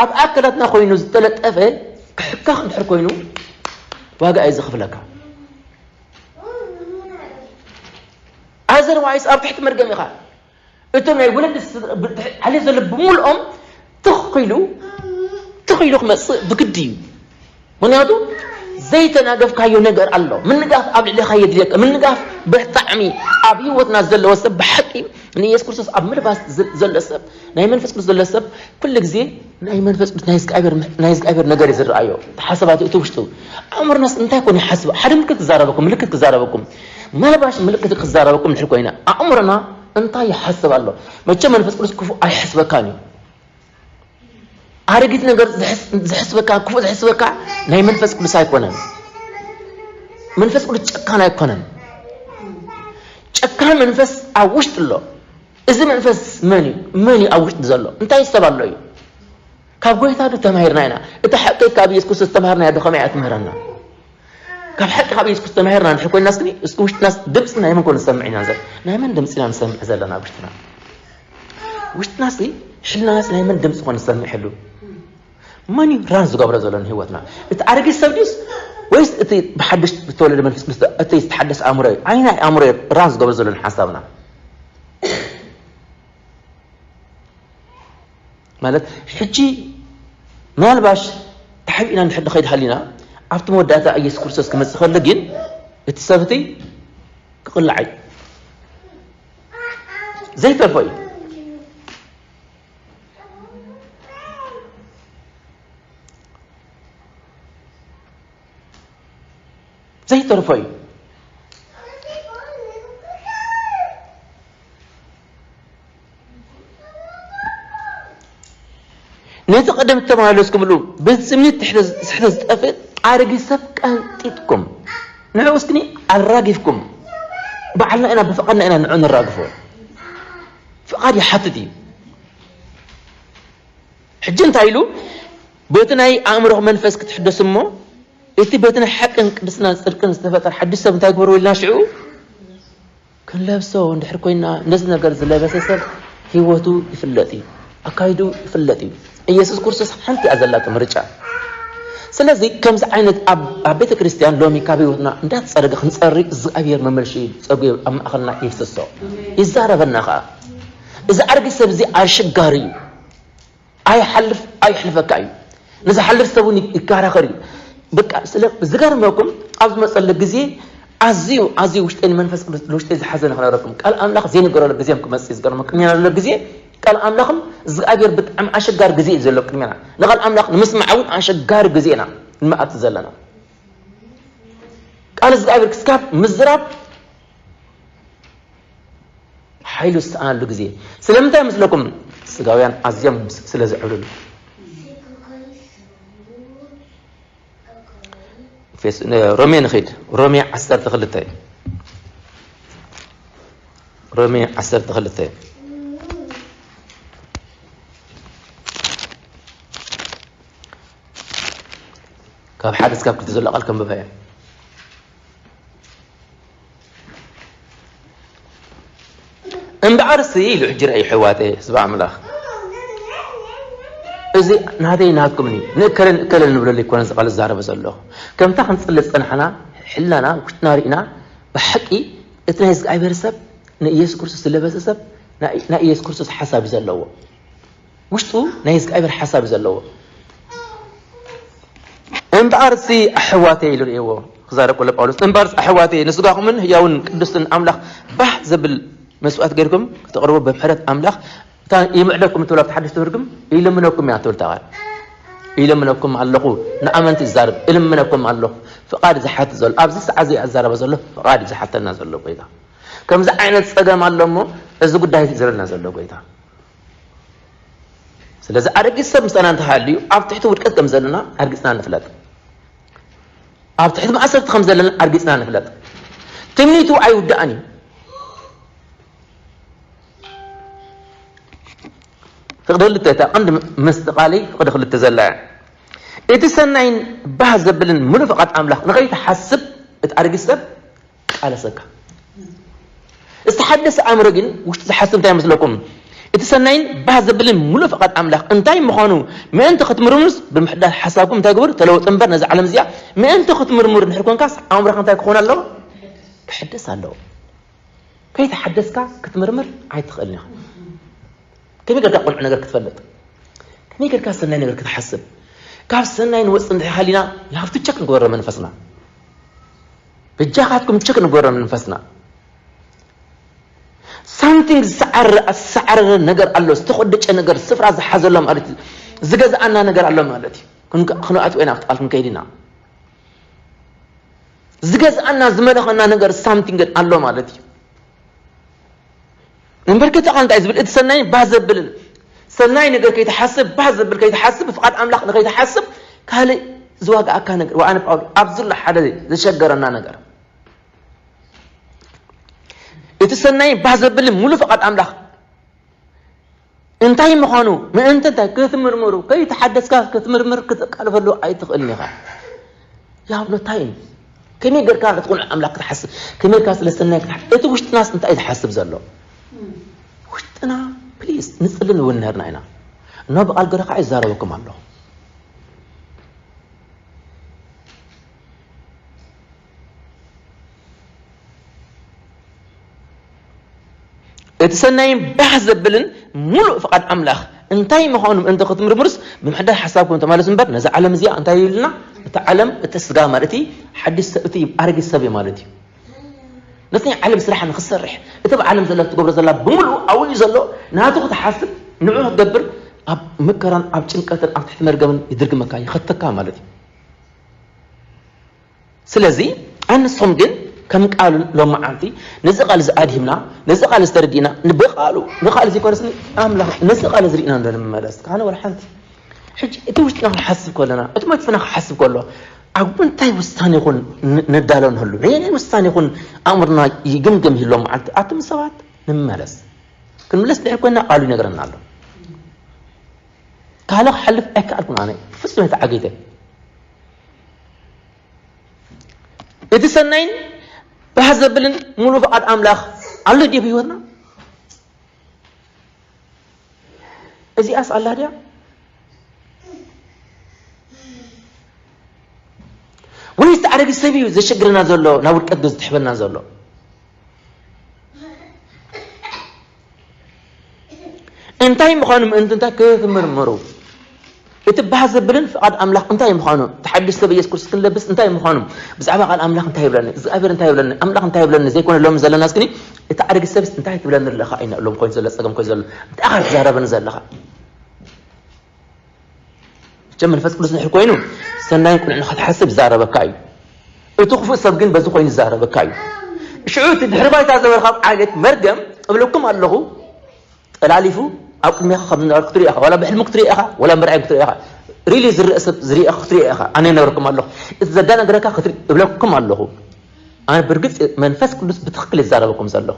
ኣብ ኣካላትና ኮይኑ ዝተለጠፈ ክሕካኽ እንድሕር ኮይኑ ዋጋ እዩ ዝኽፍለካ ኣዘርዋይስ ኣብ ትሕቲ መርገም ኢኻ እቶም ናይ ወለዲ ዓሌት ዘሎ ብምልኦም ትኽ ኢሉ ትኽ ኢሉ ክመፅእ ብግዲ እዩ ምክንያቱ ዘይተናገፍካዮ ነገር ኣሎ ምንጋፍ ኣብ ልዕሌኻ የድልየካ ምንጋፍ ብጣዕሚ ኣብ ህይወትና ዘለዎ ሰብ ብሓቂ ንየሱስ ክርስቶስ ኣብ ምልባስ ዘሎ ሰብ ናይ መንፈስ ቅዱስ ዘሎ ሰብ ኩሉ ግዜ ናይ መንፈስ ቅዱስ ናይ እግዚኣብሔር ናይ እግዚኣብሔር ነገር እዩ ዝረኣዮ ተሓሰባቱ እቲ ውሽጡ ኣእምሮናስ እንታይ ኮን ይሓስብ ሓደ ምልክት ክዛረበኩም ምልክት ክዛረበኩም መለባሽ ምልክት ክዛረበኩም ድሕር ኮይና ኣእምሮና እንታይ ይሓስብ ኣሎ መቸ መንፈስ ቅዱስ ክፉ ኣይሕስበካን እዩ ኣረጊት ነገር ዝሕስ- ዝሕስበካ፣ ክፉእ ዝሕስበካ ናይ መንፈስ ቅዱስ ኣይኮነን። መንፈስ ቅዱስ ጨካን ኣይኮነን። ጨካን መንፈስ ኣብ ውሽጢ ኣሎ። እዚ መንፈስ መን እዩ? መን እዩ ኣብ ውሽጢ ዘሎ? እንታይ ሰብ ኣሎ እዩ? ካብ ጎይታ ዶ ተማሂርና ኢና? እቲ ሓቂ ካብ ኢየሱስ ክርስቶስ ተማሃርና ዶ ከመይ እያ ትምህረና? ካብ ሓቂ ካብ ኢየሱስ ክርስቶስ ተማሂርና ንሕር ኮይና እስኪ፣ እስኪ ውሽጥናስ ድምፂ ናይ መን ኮን ንሰምዕ ኢና ዘ- ናይ መን ድምፂ ኢና ንሰምዕ ዘለና ውሽጥና? ውሽጥናስ ሕልናስ ናይ መን ድምፂ ኮን ንሰምዕ ሕሉ? መን እዩ ራን ዝገብሮ ዘሎ ንህይወትና? እቲ ኣረጊት ሰብ ድዩስ ወይስ እቲ ብሓድሽ ዝተወለደ መንፈስ ቅዱስ እቲ ዝተሓደሰ ኣእምሮ እዩ? ዓይና ኣእምሮ እዩ ራን ዝገብሮ ዘሎ ንሓሳብና? ማለት ሕጂ ምናልባሽ ተሓቢእና እንድሕር ንኸይድ ሃሊና ኣብቲ መወዳእታ ኢየሱስ ክርስቶስ ክመጽእ ከሎ ግን እቲ ሰብ እቲ ክቕላዕ እዩ። ዘይተርፎ እዩ። ዘይተርፎ እዩ። ነቲ ቀደም እተባህለስኩምሉ ብጽምኒ ትሕተ ዝጠፍእ ኣረጊት ሰብ ቀንጢጥኩም ንዕኡ እስክኒ ኣራጊፍኩም ባዕልና ኢና ብፍቓድና ኢና ንዕኡ ነራግፎ። ፍቓድ ይሓትት እዩ። ሕጂ እንታይ ኢሉ? በቲ ናይ ኣእምሮኹም መንፈስ ክትሕደሱ እሞ እቲ በቲ ናይ ሓቅን ቅድስናን ጽድቅን ዝተፈጠረ ሓድሽ ሰብ እንታይ ግበርዎ ኢልና ሽዑ ክንለብሶ እንድሕር ኮይና፣ ነዚ ነገር ዝለበሰ ሰብ ህይወቱ ይፍለጥ እዩ፣ ኣካይዱ ይፍለጥ እዩ። ኢየሱስ ክርስቶስ ሓንቲ እያ ዘላቶ ምርጫ። ስለዚ ከምዚ ዓይነት ኣብ ኣብ ቤተ ክርስቲያን ሎሚ ካብ ህይወትና እንዳተጸረገ ክንጸሪ እግዚኣብሔር መመልሺ ጸጉ ኣብ ማእኸልና ይፍስሶ ይዛረበና ኸኣ። እዚ ኣረጊት ሰብ እዚ ኣሸጋሪ እዩ። ኣይሓልፍ ኣይሕልፈካ እዩ። ንዝሓልፍ ሰብ እውን ይከራኸር እዩ። በቃ ስለ ዝገርመኩም ኣብ ዝመፀለ ግዜ ኣዝዩ ኣዝዩ ውሽጠይ ንመንፈስ ቅዱስ ንውሽጠይ ዝሓዘነ ክነግረኩም ቃል ኣምላኽ ዘይንገረሉ ግዜ ክመፅእ እዩ። ዝገርመኩም ቅድሚና ዘሎ ግዜ ቃል ኣምላኽም እግዚኣብሔር ብጣዕሚ ኣሸጋሪ ግዜ እዩ ዘሎ ቅድሚና። ንቃል ኣምላኽ ንምስማዕ እውን ኣሸጋሪ ግዜ ኢና ንመኣቲ ዘለና። ቃል እግዚኣብሔር ክስካብ ምዝራብ ሓይሉ ዝሰኣነሉ ግዜ። ስለምንታይ መስለኩም? ስጋውያን ኣዝዮም ስለ ዝዕብልሉ። ፌስ- ነ- ሮሜ ንኺድ። ሮሜ ዓሰርተ ክልተ። ሮሜ ዓሰርተ ክልተ። ካብ ሓደ እስካብ ክልተ ዘሎ ቃል ከንብባ እየ። እምበኣርሲ ኢሉ ሕጂ ርኣዩ፣ ኣሕዋተይ፣ ህዝቢ ኣምላኽ፣ እዚ ናተይ ናትኩምን እዩ። ንእከለ ንእከለ ንብለሉ ኣይኮነን እዚ ቃል ዝዛረበ ዘለኹ። ከምታ ክንጽሊ ዝጸናሕና፣ ሕልናና፣ ውሽጥና ርኢና፣ ብሓቂ እቲ ናይ እግዚኣብሔር ሰብ፣ ንኢየሱስ ክርስቶስ ዝለበሰ ሰብ፣ ናይ፣ ናይ ኢየሱስ ክርስቶስ ሓሳብ እዩ ዘለዎ። ውሽጡ ናይ እግዚኣብሔር ሓሳብ እዩ ዘለዎ። እምበኣርሲ ኣሕዋተይ ኢሉ ርእይዎ ክዛረብ ከሎ ጳውሎስ፣ እምበኣርሲ ኣሕዋተይ ንስጋኹምን ህያውን ቅዱስን ኣምላኽ ባህ ዘብል መስዋእቲ ጌርኩም ከተቕርቡ ብምሕረት ኣምላኽ እታ ይምዕደኩም እትብል ኣብቲ ሓድሽ ትርጉም ይልምነኩም እያ ትብል እታ ቃል። ይልምነኩም ኣለኹ፣ ንኣመንቲ ይዛረብ፣ እልምነኩም ኣለኹ። ፍቓድ ዝሓትት ዘሎ ኣብዚ ሰዓት እዚ ኣዛረበ ዘሎ ፍቓድ እዩ ዝሓተና ዘሎ ጎይታ። ከምዚ ዓይነት ጸገም ኣሎ እሞ እዚ ጉዳይ እዚ ዝብለና ዘሎ ጎይታ። ስለዚ ኣረጊት ሰብ ምሳና እንተሃልዩ ኣብ ትሕቲ ውድቀት ከም ዘለና ኣርጊጽና ንፍለጥ። ኣብ ትሕቲ ማእሰርቲ ከም ዘለና ኣርጊጽና ንፍለጥ። ትምኒቱ ኣይውዳእን እዩ። ፍቕዲ ክልተ እታ ቀንዲ ምስጢር ቃለይ ፍቕዲ ክልተ ዘላ እያ። እቲ ሰናይን ባህ ዘብልን ምሉእ ፍቓድ ኣምላኽ ንኸይትሓስብ እቲ ኣረጊት ሰብ ቃለሰካ። ዝተሓደሰ ኣእምሮ ግን ውሽጡ ዝሓስብ እንታይ ይመስለኩም? እቲ ሰናይን ባህ ዘብልን ምሉእ ፍቓድ ኣምላኽ እንታይ ምዃኑ ምእንቲ ክትምርምሩስ ብምሕዳስ ሓሳብኩም እንታይ ግበሩ? ተለወጡ እምበር ነዛ ዓለም እዚኣ ምእንቲ ክትምርምሩ እንድሕር ኮንካስ ኣእምሮኻ እንታይ ክኾን ኣለዎ? ክሕደስ ኣለዎ። ከይተሓደስካ ክትምርምር ኣይትኽእልን ኢኻ። ከመይ ጌርካ ቅኑዕ ነገር ክትፈልጥ? ከመይ ጌርካ ሰናይ ነገር ክትሓስብ? ካብ ሰናይ ንወፅእ እንድሕር ሃሊና you have to check ንግበሮ መንፈስና። በጃኻትኩም ቸክ ንግበሮ መንፈስና። ሳምቲንግ ዝሰዓረ ኣሰዓረረ ነገር ኣሎ፣ ዝተኾደጨ ነገር ስፍራ ዝሓዘሎ ማለት እዩ። ዝገዝኣና ነገር ኣሎ ማለት እዩ። ክንኣትዎ ኢና ኣብቲ ቃል ክንከይድ ኢና። ዝገዝኣና ዝመለኸና ነገር ሳምቲንግ ኣሎ ማለት እዩ። እምበር ከ ተቓል እንታይ ዝብል እቲ ሰናይን ባህ ዘብልን ሰናይ ነገር ከይትሓስብ፣ ባህ ዘብል ከይትሓስብ፣ ፍቓድ ኣምላኽ ንኸይትሓስብ ካልእ ዝዋግኣካ ነገር። ወኣነ ጳውሎስ ኣብዚ ዘሎ ሓደ ዘሸገረና ነገር፣ እቲ ሰናይ ባህ ዘብል ሙሉእ ፍቓድ ኣምላኽ እንታይ ምዃኑ ምእንቲ እንታይ ክትምርምሩ፣ ከይተሓደስካ ክትምርምር ክትቃለፈሉ ኣይትኽእልን ኢኻ። You have no time። ከመይ ጌርካ እቲ ቁኑዕ ኣምላኽ ክትሓስብ፣ ከመይ ጌርካ ስለ ሰናይ ክትሓስብ፣ እቲ ውሽጥናስ እንታይ እዩ ዝሓስብ ዘሎ? ውሽጥና ፕሊዝ ንጽሊ ንውነርና ኢና። እኖ ብቓል ገረኻ ይዛረበኩም ኣለኹ። እቲ ሰናይን ባህ ዘብልን ሙሉእ ፍቓድ ኣምላኽ እንታይ ምዃኑ ምእንቲ ክትምርምሩስ፣ ብምሕዳስ ሓሳብኩም ተመለሱ እምበር፣ ነዛ ዓለም እዚኣ እንታይ ይብልና? እቲ ዓለም፣ እቲ ስጋ ማለት እቲ ሓድሽ ሰብ፣ እቲ ኣረጊት ሰብ እዩ ማለት እዩ። ነቲ ናይ ዓለም ስራሕ ንኽሰርሕ፣ እቲ ኣብ ዓለም ዘላ ትገብሮ ዘላ ብምሉኡ ኣብኡ እዩ ዘሎ፣ ናቱ ክትሓስብ፣ ንዕኡ ክትገብር፣ ኣብ መከራን ኣብ ጭንቀትን ኣብ ትሕቲ መርገምን ይድርግመካ፣ ይኸተካ ማለት እዩ። ስለዚ ኣንሶም ግን ከም ቃሉ ሎም መዓልቲ ነዚ ቃል እዚ ኣድሂምና፣ ነዚ ቃል እዚ ተረዲእና፣ ብቃሉ፣ ብቃል ዘይኮነስ ኣምላኽ ነዚ ቃል እዚ ርኢና እንዶ ንመለስ። ካነ ወላ ሓንቲ። ሕጂ እቲ ውሽጥና ክሓስብ ከለና፣ እቲ መንፈስና ክሓስብ ከሎ፣ ኣብ እንታይ ውሳኔ ይኹን ን-፣ ንዳሎ ንህሉ? ነየናይ ውሳኔ ይኹን ኣእምሮና ይግምግም ይህሉ ሎም መዓልቲ? ኣቱም ሰባት ንመለስ። ክንምለስ ድሕር ኮይና ቃሉ ይነግረና ኣሎ። ካልእ ክሓልፍ ኣይከኣልኩን ኣነ። ፍጹም እየ ተዓጊተ። እቲ ሰናይን ባህ ዘብልን ሙሉእ ፍቓድ ኣምላኽ ኣሎ ድዩ ኣብ ህይወትና? እዚኣስ ኣላ ድያ? ወይስ እቲ ኣረጊት ሰብ እዩ ዘሸግረና ዘሎ፣ ናብ ውድቀት ዝትሕበና ዘሎ? እንታይ ምዃኑ ምእንቲ እንታይ ክትምርምሩ? እቲ ባህ ዘብልን ፍቓድ ኣምላኽ እንታይ ምዃኑ፣ እቲ ሓድሽ ሰብ ኢየሱስ ክርስቶስ ክንለብስ እንታይ ምዃኑ፣ ብዛዕባ ቃል ኣምላኽ እንታይ ይብለኒ፣ እግዚኣብሔር እንታይ ይብለኒ፣ ኣምላኽ እንታይ ይብለኒ ዘይኮነ ሎሚ ዘለና እስክኒ፣ እቲ ኣረጊት ሰብስ እንታይ ትብለኒ ኣለኻ? ኣይነ ሎም ኮይኑ ዘሎ ጸገም ኮይኑ ዘሎ፣ እንታይ ኢኻ ትዛረበኒ ዘለኻ? መቸም መንፈስ ቅዱስ ድሕር ኮይኑ፣ ሰናይን ቅኑዕን ንኽትሓስብ ይዛረበካ እዩ። እቲ ክፉእ ሰብ ግን በዚ ኮይኑ ይዛረበካ እዩ። ሽዑ እቲ ድሕሪ ባይታ ዝበልካ ዓሌት መርገም እብለኩም ኣለኹ፣ ጠላሊፉ ኣብ ቅድሜኻ ከም ዝነበረ ክትሪኦ ኢኻ። ዋላ ብሕልሚ ክትሪኦ ኢኻ፣ ዋላ ብራእይ ክትሪኦ ኢኻ። ሪሊ ዝረአ ሰብ ዝሪኦ ክትሪኦ ኢኻ። ኣነ ይነግረኩም ኣለኹ። እቲ ዘደናግረካ ክትሪ-፣ እብለኩም ኣለኹ። ኣነ ብርግጽ መንፈስ ቅዱስ ብትኽክል ይዛረበኩም ዘለኹ።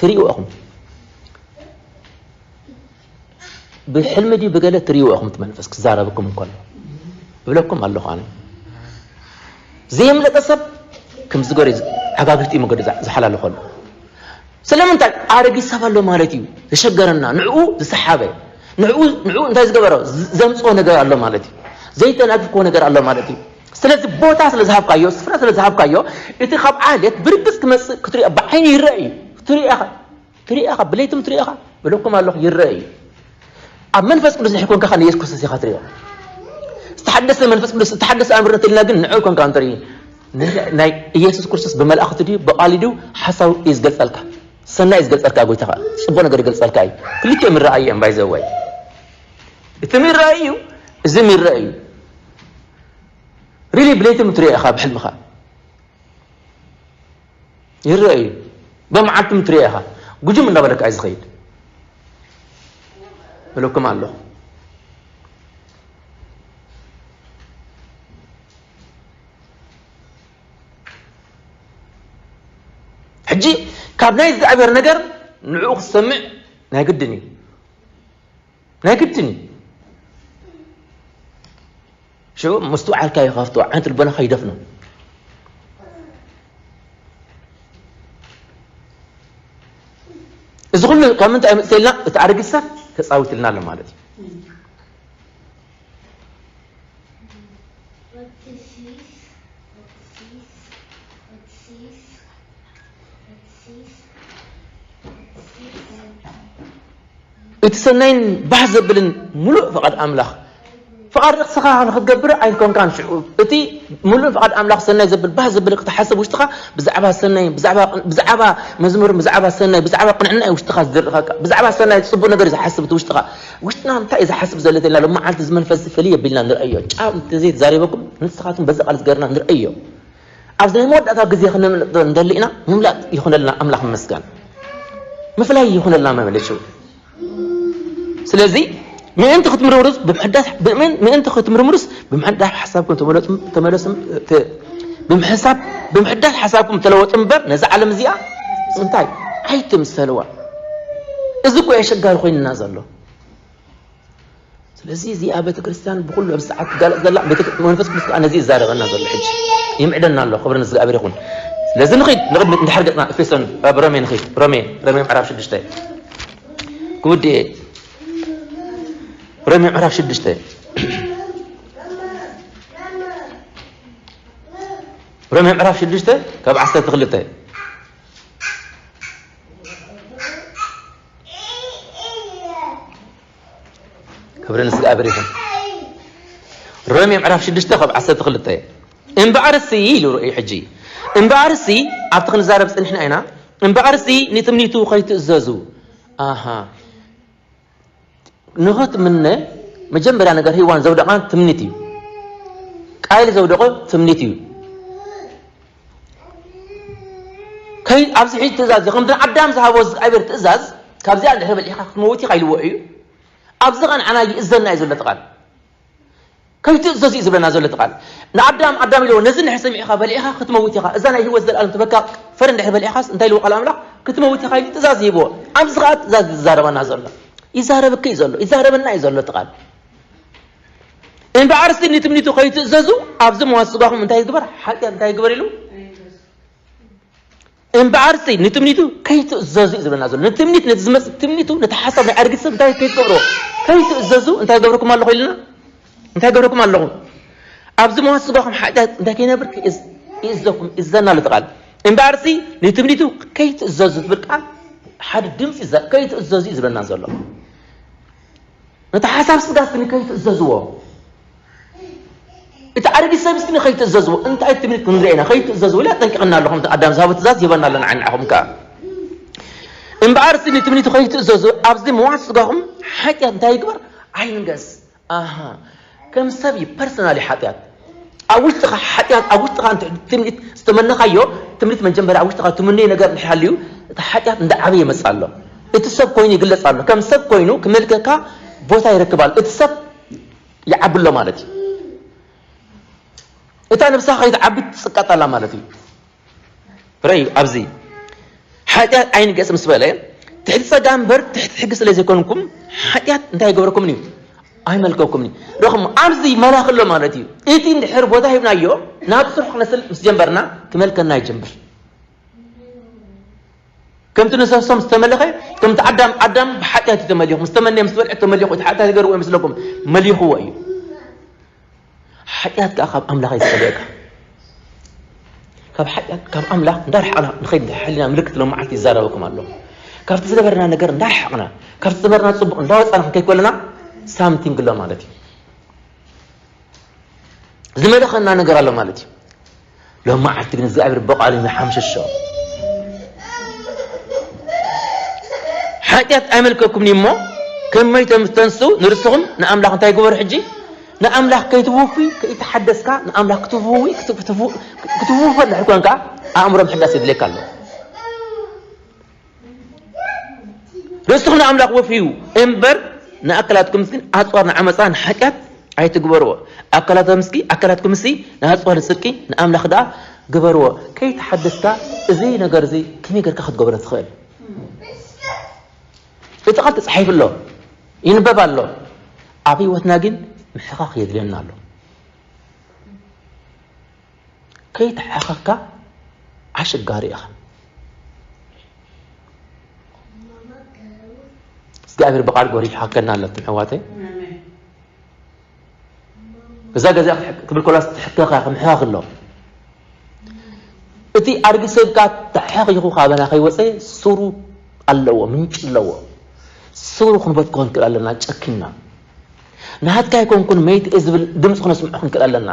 ትሪእዎ ኢኹም። ብሕልሚ ድዩ ብገለ ትሪእዎ ኢኹም፣ እቲ መንፈስ ክዛረበኩም እንከሎ። እብለኩም ኣለኹ ኣነ። ዘየምለጠ ሰብ ከምዚ ገይሩ ዓጋግሽጢ መገዱ ዝሓላልኸሉ። ስለምንታይ? ኣረጊት ሰብ ኣሎ ማለት እዩ። ዘሸገረና፣ ንዕኡ ዝሰሓበ፣ ንዕኡ፣ ንዕኡ እንታይ ዝገበሮ? ዘምጽኦ ነገር ኣሎ ማለት እዩ። ዘይተናግፍክዎ ነገር ኣሎ ማለት እዩ። ስለዚ ቦታ ስለ ዝሃብካዮ፣ ስፍራ ስለ ዝሃብካዮ፣ እቲ ካብ ዓሌት ብርግጽ ክመጽእ ክትሪኦ ብዓይኒ ይረአ እዩ። ክትሪኦ ኢኻ። ትሪኦ ኢኻ፣ ብለይትም ትሪኦ ኢኻ። ብለኩም ኣለኹ፣ ይረአ እዩ። ኣብ መንፈስ ቅዱስ ድሕር ኮንካ ኸኣ ንየሱስ ክርስቶስ ኢኻ ትሪኦ። ዝተሓደሰ መንፈስ ቅዱስ፣ ዝተሓደሰ ኣእምሮ እንተልና ግን ንዕኡ ኮንካ እንትርኢ። ን-፣ ናይ ኢየሱስ ክርስቶስ ብመልኣኽቱ ድዩ፣ ብቓሉ ድዩ፣ ሓሳቡ እዩ ዝገልጸልካ። ሰናይ እዩ ዝገልጸልካ፣ ጎይታ ኸኣ ጽቡቕ ነገር ይገልጸልካ እዩ። ክልቲኦም ይረኣዩ እዮም፣ ባይ ዘ ወይ። እቲ ይረኣይ እዩ፣ እዚ ይረኣይ እዩ። ሪሊ ብለይትም ትሪኦ ኢኻ፣ ብሕልምኻ። ይረአ እዩ። ብመዓልቲ ምትሪኦ ኢኻ። ጉጅም እንዳበለካ እዩ ዝኸይድ። እብለኩም ኣለኹ። ሕጂ ካብ ናይ እግዚኣብሔር ነገር ንዕኡ ክትሰምዕ ናይ ግድን እዩ። ናይ ግድን እዩ። ሽዑ ምስትውዓልካ ይኸፍቶ፣ ዓይንቲ ልቦናኻ ይደፍኖ። እዚ ኩሉ ካብ ምንታይ መጽእ ኢልና? እቲ ኣረጊት ሰብ ተጻዊትልና ኣሎ ማለት እዩ። እቲ ሰናይን ባህ ዘብልን ምሉእ ፍቓድ ኣምላኽ፣ ፍቓድ ርእስኻ ንኽትገብር ኣይኮንካን። ሽዑ እቲ ምሉእ ፍቓድ ኣምላኽ ሰናይ ዘብል ባህ ዘብል ክትሓስብ ውሽጥኻ ብዛዕባ ሰናይ፣ ብዛዕባ፣ ብዛዕባ መዝሙር፣ ብዛዕባ ሰናይ፣ ብዛዕባ ቅንዕና እዩ ውሽጥኻ ዝድርኸካ። ብዛዕባ ሰናይ ጽቡቕ ነገር እዩ ዝሓስብ እቲ ውሽጥኻ። ውሽጥና እንታይ እዩ ዝሓስብ ዘሎ ተልና ሎም መዓልቲ እዚ መንፈስ እዚ ፈልይ ኣቢልና ንርኣዮ። ጫፍ እንተዘይ ተዛሪበኩም ንስኻትኩም በዚ ቃል ዝገርና ንርኣዮ። ኣብዚ ናይ መወዳእታ ግዜ ክንምልጥ ዶ ንደሊ ኢና? ምምላጥ ይኹነልና፣ ኣምላኽ ይመስገን። ምፍላይ ይኹነልና መመለሱ። ስለዚ ምእንቲ ክትምርምሩስ ብምሕዳስ ምእን- ምእንቲ ክትምርምሩስ ብምሕዳስ ሓሳብኩም ተመለሱ ተመለሱ ተ- ብምሕሳብ ብምሕዳስ ሓሳብኩም ተለወጡ እምበር ነዛ ዓለም እዚኣ እንታይ ኣይትምሰልዋ። እዚ እኮ ኣሸጋሪ ኮይንና ዘሎ። ስለዚ እዚኣ ቤተክርስትያን ብኩሉ ኣብ ሰዓት ትጋለጥ ዘላ ቤተ- መንፈስ ቅዱስ ከዓ ነዚ ይዛረበና ዘሎ ሕጂ ይምዕደና ኣሎ። ክብሪ ንእግዚኣብሔር ይኹን። ስለዚ ንኺድ ንቕድሚት እንድሕር ገፅና ኤፌሶን ኣብ ሮሜ ንኺድ ሮሜ ሮሜ ምዕራፍ ሽዱሽተ ክውዲ ሮሜ ምዕራፍ ሽዱሽተ ሮሜ ምዕራፍ ሽዱሽተ ካብ ዓሰርተ ክልተ ክብሪ ንእግዚኣብሔር ይኹን። ሮሜ ምዕራፍ ሽዱሽተ ካብ ዓሰርተ ክልተ እምበኣርሲ ኢሉ ርእዩ ሕጂ እምበኣርሲ ኣብቲ ክንዛረብ ጸኒሕና ኢና። እምበኣርሲ ንትምኒቱ ከይትእዘዙ ኣሃ ንኽትምነ መጀመርያ ነገር ሂዋን ዘውደቓን ትምኒት እዩ። ቃይል ዘውደቖ ትምኒት እዩ። ከይ ኣብዚ ሕጂ ትእዛዝ እዩ። ከምቲ ንኣዳም ዝሃቦ እግዚኣብሔር ትእዛዝ ካብዚኣ እንድሕር በሊዕካ ክትመውት ኢኻ ኢልዎ እዩ። ኣብዚ ኸ ንዓና ይእዘና እዩ ዘሎ እቲ ቃል። ከይትእዘዙ እዩ ዝብለና ዘሎ እቲ ቃል። ንኣዳም ኣዳም ኢልዎ ነዚ እንድሕር ሰሚዕኻ በሊዕኻ ክትመውት ኢኻ። እዛ ናይ ህይወት ዘለኣለም ትበካ ፍረ እንድሕር በሊዕኻስ እንታይ ኢልዎ ቃል ኣምላኽ? ክትመውት ኢኻ ኢሉ ትእዛዝ ይህብዎ። ኣብዚ ኸኣ ትእዛዝ እዩ ዝዛረበና ዘሎ። ይዛረበኪ እዩ ዘሎ፣ ይዛረበና እዩ ዘሎ እቲ ቃል። እምበኣርሲ ንትምኒቱ ከይትእዘዙ ኣብዚ መዋስ ስጋኹም እንታይ ይግበር? ሓጢኣት እንታይ ይግበር ኢሉ? እምበኣርሲ ንትምኒቱ ከይትእዘዙ እዩ ዝብለና ዘሎ። ንትምኒት ነቲ ዝመጽእ ትምኒቱ ነቲ ሓሳብ ናይ ኣድጊ ሰብ እንታይ ከይትገብርዎ? ከይትእዘዙ እንታይ ገብርኩም ኣለኹ ኢልና? እንታይ ገብርኩም ኣለኹ? ኣብዚ መዋስ ስጋኹም ሓጢኣት እንታይ ከይነብር ይእዝ- ይእዘኩም ይእዘና ኣሎ እቲ ቃል። እምበኣርሲ ንትምኒቱ ከይትእዘዙ ትብል ቃል ሓደ ድምፂ ይዛ- ከይትእዘዙ እዩ ዝብለና ዘሎ። ነቲ ሓሳብ ስጋ እስኪ ከይትእዘዝዎ። እቲ ኣረጊት ሰብ እስኪ ከይትእዘዝዎ። እንታይ ትብል ክንርኢ ኢና? ከይትእዘዝዎ ኢላ ጠንቂቕና ኣሎ። ከምቲ ኣዳም ዝሃቦ ትእዛዝ ይህበና ኣለና ንዓኹም ከኣ። እምበኣር እስኪ ንትምኒቱ ከይትእዘዙ ኣብዚ ምዋት ስጋኹም ሓጢኣት እንታይ ይግበር? ኣይንገስ። ኣሃ ከም ሰብ እዩ ፐርሰናሊ ሓጢኣት ኣብ ውሽጥኻ ሓጢኣት ኣብ ውሽጥኻ እንተ- ትምኒት ዝተመነኻዮ ትምኒት መጀመርያ ኣብ ውሽጥኻ ትምነዮ ነገር እንድሕር ሃልዩ እቲ ሓጢኣት እንዳዓበየ ይመጽእ ኣሎ። እቲ ሰብ ኮይኑ ይግለጽ ኣሎ። ከም ሰብ ኮይኑ ክመልከካ ቦታ ይረክብ ኣሎ። እቲ ሰብ ይዓቢ ኣሎ ማለት እዩ። እታ ነብስኻ ከይትዓቢ ትጽቀጥ ኣላ ማለት እዩ። ርእዩ ኣብዚ ሓጢኣት ኣይንገስ ምስ በለ ትሕቲ ጸጋ እምበር ትሕቲ ሕጊ ስለ ዘይኮንኩም ሓጢኣት እንታይ ይገብረኩምን እዩ ኣይመልከኩምን እዩ። ረኹም ኣብዚ መላኽ ኣሎ ማለት እዩ። እቲ እንድሕር ቦታ ሂብናዮ ናብ ስራሕ ክነስል ምስ ጀንበርና ክመልከና ይጀምር። ከምቲ ንሰሶም ዝተመለኸ ከምቲ ኣዳም ኣዳም ብሓጢኣት እዩ ተመሊኹ ምስ ተመነየ ምስ በልዐ ተመሊኹ እቲ ሓጢኣት ይገርዎ ይመስለኩም መሊኽዎ እዩ። ሓጢኣት ከዓ ካብ ኣምላኽ ይፈልየካ። ካብ ሓጢኣት ካብ ኣምላኽ እንዳርሓቕና ንኸይድ ሕሊና ምልክት ሎመዓልቲ ይዛረበኩም ኣሎ። ካብቲ ዝነበረና ነገር እንዳርሓቕና ካብቲ ዝነበረና ፅቡቕ እንዳወፃና ክንከይድ ከለና ሳምቲንግ ኣሎ ማለት እዩ። ዝመለኸና ነገር ኣሎ ማለት እዩ። ሎመዓልቲ ግን እግዚኣብሔር በቃሉ ንሓምሸሾ ሓጢኣት ኣይመልከኩምኒ እሞ ከም መይቶም ዝተንስኡ ንርስኹም ንኣምላኽ እንታይ ግበሩ ሕጂ ንኣምላኽ ከይትውፉ ከይተሓደስካ ንኣምላኽ ክትውዊ ክትውፉ ክትውፉ እንድሕር ኮንካ ኣእምሮ ምሕዳስ የድልየካ ኣሎ። ርእስኹም ንኣምላኽ ወፍዩ እምበር ንኣካላትኩም ግን ኣፅዋር ንዓመፃ ንሓጢኣት ኣይትግበርዎ። ኣካላትኩም እስኪ ኣካላትኩም እስኪ ንኣፅዋር ንፅድቂ ንኣምላኽ ደኣ ግበርዎ። ከይተሓደስካ እዚ ነገር እዚ ከመይ ጌርካ ክትገብሮ ትኽእል? እቲ ቃል ተፃሒፉ ኣሎ፣ ይንበብ ኣሎ። ኣብ ህይወትና ግን ምሕኻኽ የድልየና ኣሎ። ከይተሓኸኽካ ኣሸጋሪ ኢኻ። እግዚኣብሔር ብቃል ጎሪሑ ሓከና ኣለትም ኣሕዋተይ። እዛ ገዛ ክትብል ኮላስ ትሕከኻ ክምሕኻኽ ኣሎ። እቲ ኣድጊ ሰብካ ተሓኺኹ ካበና ከይወፀ ሱሩ ኣለዎ፣ ምንጪ ኣለዎ። ሱሩ ክንበትኮ ክንክእል ኣለና ጨኪና። ናትካ ኣይኮንኩን መይት እየ ዝብል ድምፂ ክነስምዖ ክንክእል ኣለና።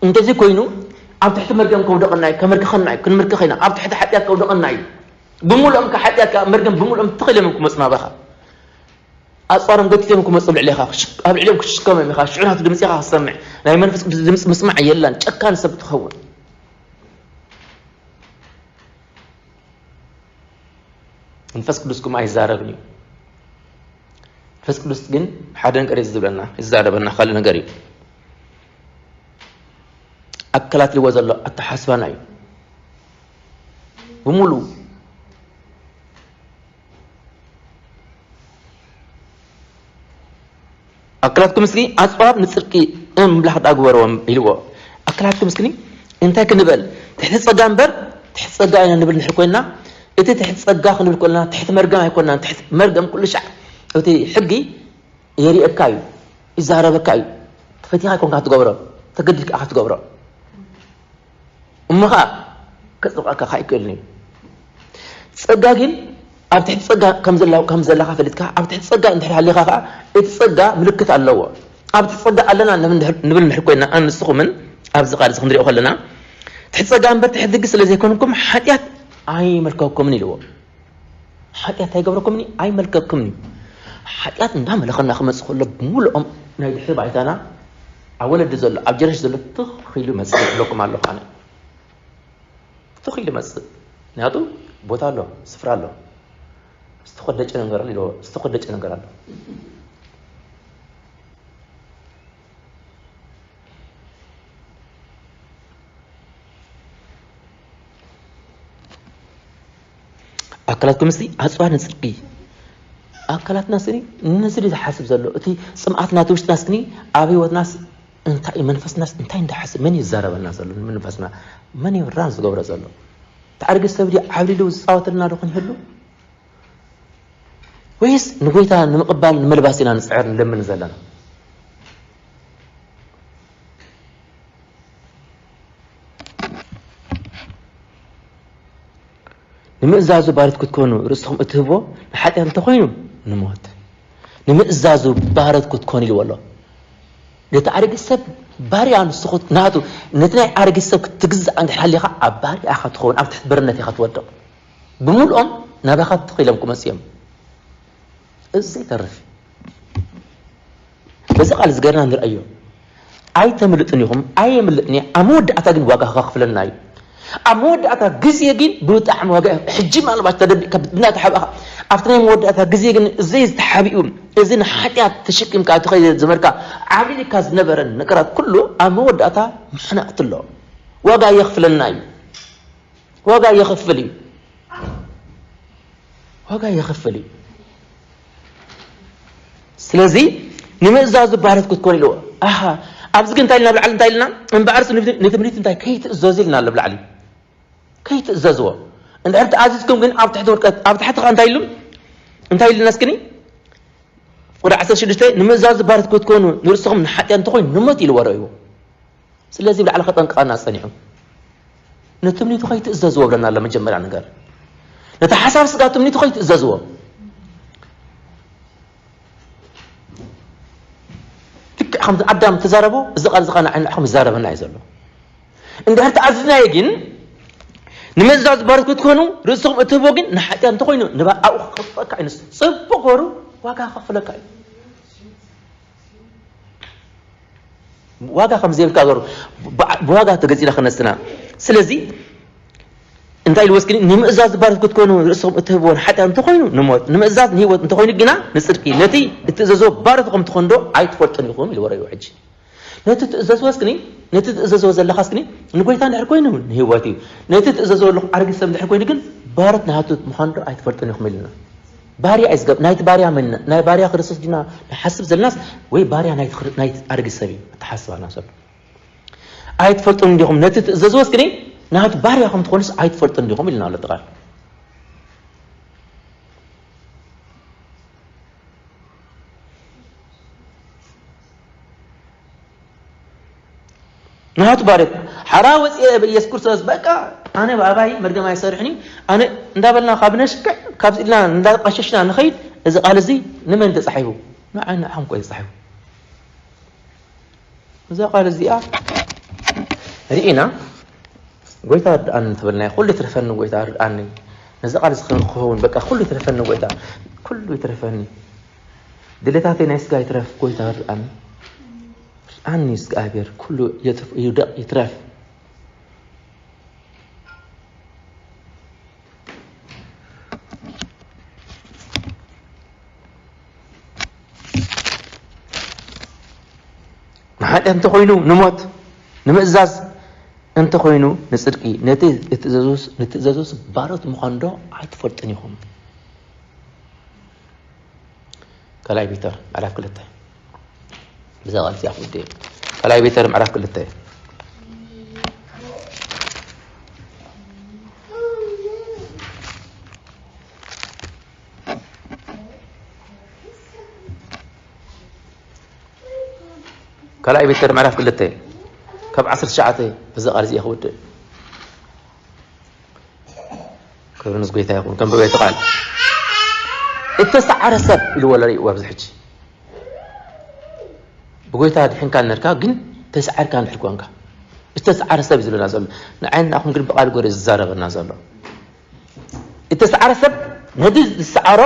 እንተዚ ኮይኑ ኣብ ትሕቲ መርገም ከውደቐና እዩ፣ ከመርክኸና እዩ፣ ክንምርክኽ ኢና። ኣብ ትሕቲ ሓጢኣት ከውደቐና እዩ። ብምሉኦም ከ ሓጢኣት ከ መርገም ብምሉኦም ትኽእል እዮም ክመፁ ናባኻ። ኣፅዋሮም ገቲቶም ክመፁ ኣብ ልዕሌኻ፣ ክሽ- ኣብ ልዕሊኦም ክትሽከሞም ኢኻ። ሽዑ ናቱ ድምፂኻ ክትሰምዕ፣ ናይ መንፈስ ቅዱስ ድምፂ ምስማዕ የላን፣ ጨካን ሰብ ትኸውን። መንፈስ ቅዱስ ከምኡ ኣይዛረብን እዩ። መንፈስ ቅዱስ ግን ሓደ ነገር እዩ ዝብለና፣ ይዛረበና ካልእ ነገር እዩ። ኣካላት ልዎ ዘሎ ኣተሓስባና እዩ ብምሉእ። ኣካላትኩም እስኪ ኣጽዋር ንጽድቂ እምላኽ ደኣ ግበርዎም ኢልዎ። ኣካላትኩም እስኪ እንታይ ክንበል? ትሕቲ ጸጋ እምበር ትሕቲ ጸጋ ኢና ንብል እንድሕር ኮይንና፣ እቲ ትሕቲ ጸጋ ክንብል ከለና ትሕቲ መርገም ኣይኮንናን። ትሕቲ መርገም ኩሉ ሻዕ እቲ ሕጊ የርእየካ እዩ፣ ይዛረበካ እዩ። ተፈቲኻ ኣይኮንካ ክትገብሮ፣ ተገዲድካ ኢኻ ክትገብሮ። እሞ ኸዓ ከጽብቐካ ኸዓ ኣይክእልን እዩ። ጸጋ ግን ኣብ ትሕቲ ጸጋ ከም ዘላ-፣ ከም ዘለኻ ፈሊጥካ፣ ኣብ ትሕቲ ጸጋ እንድሕር ሃሊኻ ኸዓ እቲ ጸጋ ምልክት ኣለዎ። ኣብ ትሕቲ ጸጋ ኣለና ንብል እንድሕር፣ ንብል እንድሕር ኮይንና፣ ኣነ ንስኹምን ኣብዚ ቃል እዚ ክንሪኦ ከለና፣ ትሕቲ ጸጋ እምበር ትሕቲ ሕጊ ስለ ዘይኮንኩም ሓጢኣት ኣይመልከኩምን ኢልዎ። ሓጢኣት ኣይገብረኩምን እዩ፣ ኣይመልከኩምን እዩ። ሓጢኣት እንዳመለኸና ክመጽእ ከሎ ብምሉኦም ናይ ድሕሪ ባይታና ኣብ ወለዲ ዘሎ፣ ኣብ ጀነሬሽን ዘሎ ትኽ ኢሉ ይመጽእ ይብለኩም ኣለኹ ኣነ። ትኽ ኢሉ ይመጽእ። ምክንያቱ ቦታ ኣሎ፣ ስፍራ ኣሎ። ዝተኾደጨ ነገር ኣሎ ኢልዎ፣ ዝተኾደጨ ነገር ኣሎ። ኣካላትኩም እስቲ ኣጽዋር ንጽድቂ። ኣካላትና ስኒ ነዚ ድዩ ዝሓስብ ዘሎ? እቲ ጽምኣትና፣ እቲ ውሽጥና ስኒ ኣብ ህይወትናስ እንታይ እዩ? መንፈስናስ እንታይ እንዳሓስብ? መን እዩ ዝዛረበና ዘሎ? መንፈስና መን እዩ ራን ዝገብሮ ዘሎ? እቲ ኣረጊት ሰብ ድዩ ዓብሊሉ ዝጻወተልና ዶ ኾን ይህሉ? ወይስ ንጎይታ ንምቕባል ንምልባስ ኢና ንጽዕር ንለምን ዘለና? ንምእዛዙ ባርት ክትኮኑ ርእስኹም እትህብዎ ንሓጢኣት እንተኾይኑ ንሞት፣ ንምእዛዙ ባርት ክትኮኑ ኢልዎ ኣሎ። ነቲ ኣረጊት ሰብ ባርያ ንሱ ክት-፣ ናቱ፣ ነቲ ናይ ኣረጊት ሰብ ክትግዛእ እንድሕር ሃሊኻ ኣብ ባርያ ኢኻ ትኸውን፣ ኣብ ትሕቲ በርነት ኢኻ ትወድቕ። ብምልኦም ናባኻ ትኽ ኢሎም ክመጽኡ እዮም። እዚ ዘይተርፍ እዩ። በዚ ቃል እዚ ገርና ንርኣዮ። ኣይተምልጥን ኢኹም፣ ኣየምልጥን እየ። ኣብ መወዳእታ ግን ዋጋ ከኽፍለና እዩ። ኣብ መወዳእታ ግዜ ግን ብጣዕሚ ዋጋ እዩ። ሕጂ ምናልባት ተደቢቕካ ብናይ ተሓቢእካ፣ ኣብቲ ናይ መወዳእታ ግዜ ግን እዚ ዝተሓቢኡ፣ እዚ ንሓጢኣት ተሸኪምካ ትኸይድ ዝነበርካ፣ ዓብሊልካ ዝነበረ ነገራት ኩሉ ኣብ መወዳእታ መሕነቕቲ ኣሎ። ዋጋ የኽፍለና እዩ። ዋጋ የኽፍል እዩ። ዋጋ የኽፍል እዩ። ስለዚ ንምእዛዙ ባርት ክትኮኑ ኢልዎ። ኣሃ፣ ኣብዚ ግን እንታይ ኢልና ኣብ ላዕሊ እንታይ ኢልና? እምበኣርስ ንት-፣ ንትምኒት እንታይ ከይትእዘዙ ኢልና ኣሎ ኣብ ላዕሊ። ከይትእዘዝዎ። እንድሕር ተኣዚዝኩም ግን ኣብ ትሕቲ ውድቀት፣ ኣብ ታሕቲ ኸ እንታይ ኢሉ? እንታይ ኢሉና እስክኒ? ቁጥሪ ዓሰርተ ሽዱሽተ፣ ንምእዛዙ ባርት ክትኮኑ ንርእስኹም ንሓጢኣት እንተኾይኑ ንሞት ኢልዎ ረእይዎ። ስለዚ ብላዕሊ ከጠንቅቐና ጸኒሑ። ንትምኒቱ ከይትእዘዝዎ ብለና ኣሎ መጀመርያ ነገር። ነቲ ሓሳብ ስጋ ትምኒቱ ከይትእዘዝዎ። ልክዕ ከምቲ ኣዳም ተዛረቦ፣ እዚ ቃል እዚ ኸኣ ንዓይ ንዓኹም ይዛረበና እዩ ዘሎ። እንድሕር ተኣዚዝናዮ ግን፣ ንምእዛዝ ባርት ክትኮኑ፣ ርእስኹም እትህብዎ ግን ንሓጢኣት እንተኾይኑ፣ ንባ-፣ ኣብኡ ክኸፍለካ እዩ ንሱ። ጽቡቕ ገሩ ዋጋ ክኸፍለካ እዩ። ዋጋ ከም ዘይብልካ ገሩ፣ ብ-፣ ብዋጋ ተገዚእና ክነስና። ስለዚ፣ እንታይ ኢሉ ወስክኒ? ንምእዛዝ ባርት ክትኮኑ፣ ርእስኹም እትህብዎ ንሓጢኣት እንተኾይኑ፣ ንሞት። ንምእዛዝ ንህይወት እንተኾይኑ ግና፣ ንጽድቂ። ነቲ እትእዘዝዎ ባርት ከም ትኾኑ ዶ ኣይትፈልጡን ኢኹም? ኢሉ ወረዩ ሕጂ። ነቲ ትእዘዝዎ እስክኒ፣ ነቲ ትእዘዝዎ ዘለኻ እስክኒ፣ ንጎይታ እንድሕር ኮይኑ ንህይወት እዩ። ነቲ ትእዘዝዎ ኣለኹ ኣረጊት ሰብ እንድሕር ኮይኑ ግን ባርት ናቱ ምዃኑ ዶ ኣይትፈልጡን ኢኹም ኢልና። ባርያ እዩ ዝገብ-፣ ናይቲ ባርያ መንነት፣ ናይ ባርያ ክርስቶስ ዲና ንሓስብ ዘለናስ ወይ ባርያ ናይቲ ክር-፣ ናይቲ ኣረጊት ሰብ እዩ ኣተሓስባና ዘሎ። ኣይትፈልጡን እንዲኹም፣ ነቲ ትእዘዝዎ እስክኒ፣ ናቱ ባርያ ከም ትኾኑስ ኣይትፈልጡን እንዲኹም ኢልና ኣሎ እቲ ቃል። ናቱ ባርያ ሓራ ወፅየ ብኢየሱስ ክርስቶስ በቃ ኣነ ብኣባይ መርገም ኣይሰርሕን እዩ ኣነ እንዳበልና ካብ ነሽክዕ ካብዚ ኢልና እንዳቀሸሽና ንኸይድ። እዚ ቃል እዚ ንመን ተፃሒፉ? ንዓይ ንዓኹም እኮ እዩ ተፃሒፉ። እዛ ቃል እዚኣ ርኢና ጎይታ ርድኣኒ እንተበልናዮ ኩሉ ይትረፈኒ፣ ጎይታ ርድኣኒ። ነዚ ቃል እዚ ክኸውን በቃ ኩሉ ይትረፈኒ ጎይታ፣ ኩሉ ይትረፈኒ። ድሌታተይ ናይ ስጋ ይትረፍ ጎይታ ርድኣኒ። ርድኣኒ እግዚኣብሔር፣ ኩሉ ይትፍ-፣ ይውደቕ ይትረፍ። ሓጢኣት እንተኾይኑ ንሞት፣ ንምእዛዝ እንተኾይኑ ንጽድቂ፣ ነቲ እትእዘዙስ፣ ንትእዘዙስ ባሮት ምዃን ዶ ኣይትፈልጡን ኢኹም? ካልኣይ ፒተር ምዕራፍ ክልተ። ብዛ ቃል እዚኣ ክውድእ እየ። ካልኣይ ፒተር ምዕራፍ ክልተ። ካልኣይ ፒተር ምዕራፍ ክልተ ካብ ዓሰርተ ትሽዓተ፣ በዛ ቃል እዚኣ ክውድእ። ክብሪ ምስ ጎይታ ይኹን። ከም ብቤቱ ቃል እተሰዓረ ሰብ ኢልዎ ኣሎ። ርእይዎ ኣብዚ ሕጂ ብጎይታ ድሕንካ ነርካ፣ ግን ተሰዓርካ እንድሕር ኮንካ እተሰዓረ ሰብ እዩ ዝብለና ዘሎ። ንዓይን ንኣኹም ግን ብቃል ጎረ ዝዛረበና ዘሎ። እተሰዓረ ሰብ ነቲ ዝሰዓሮ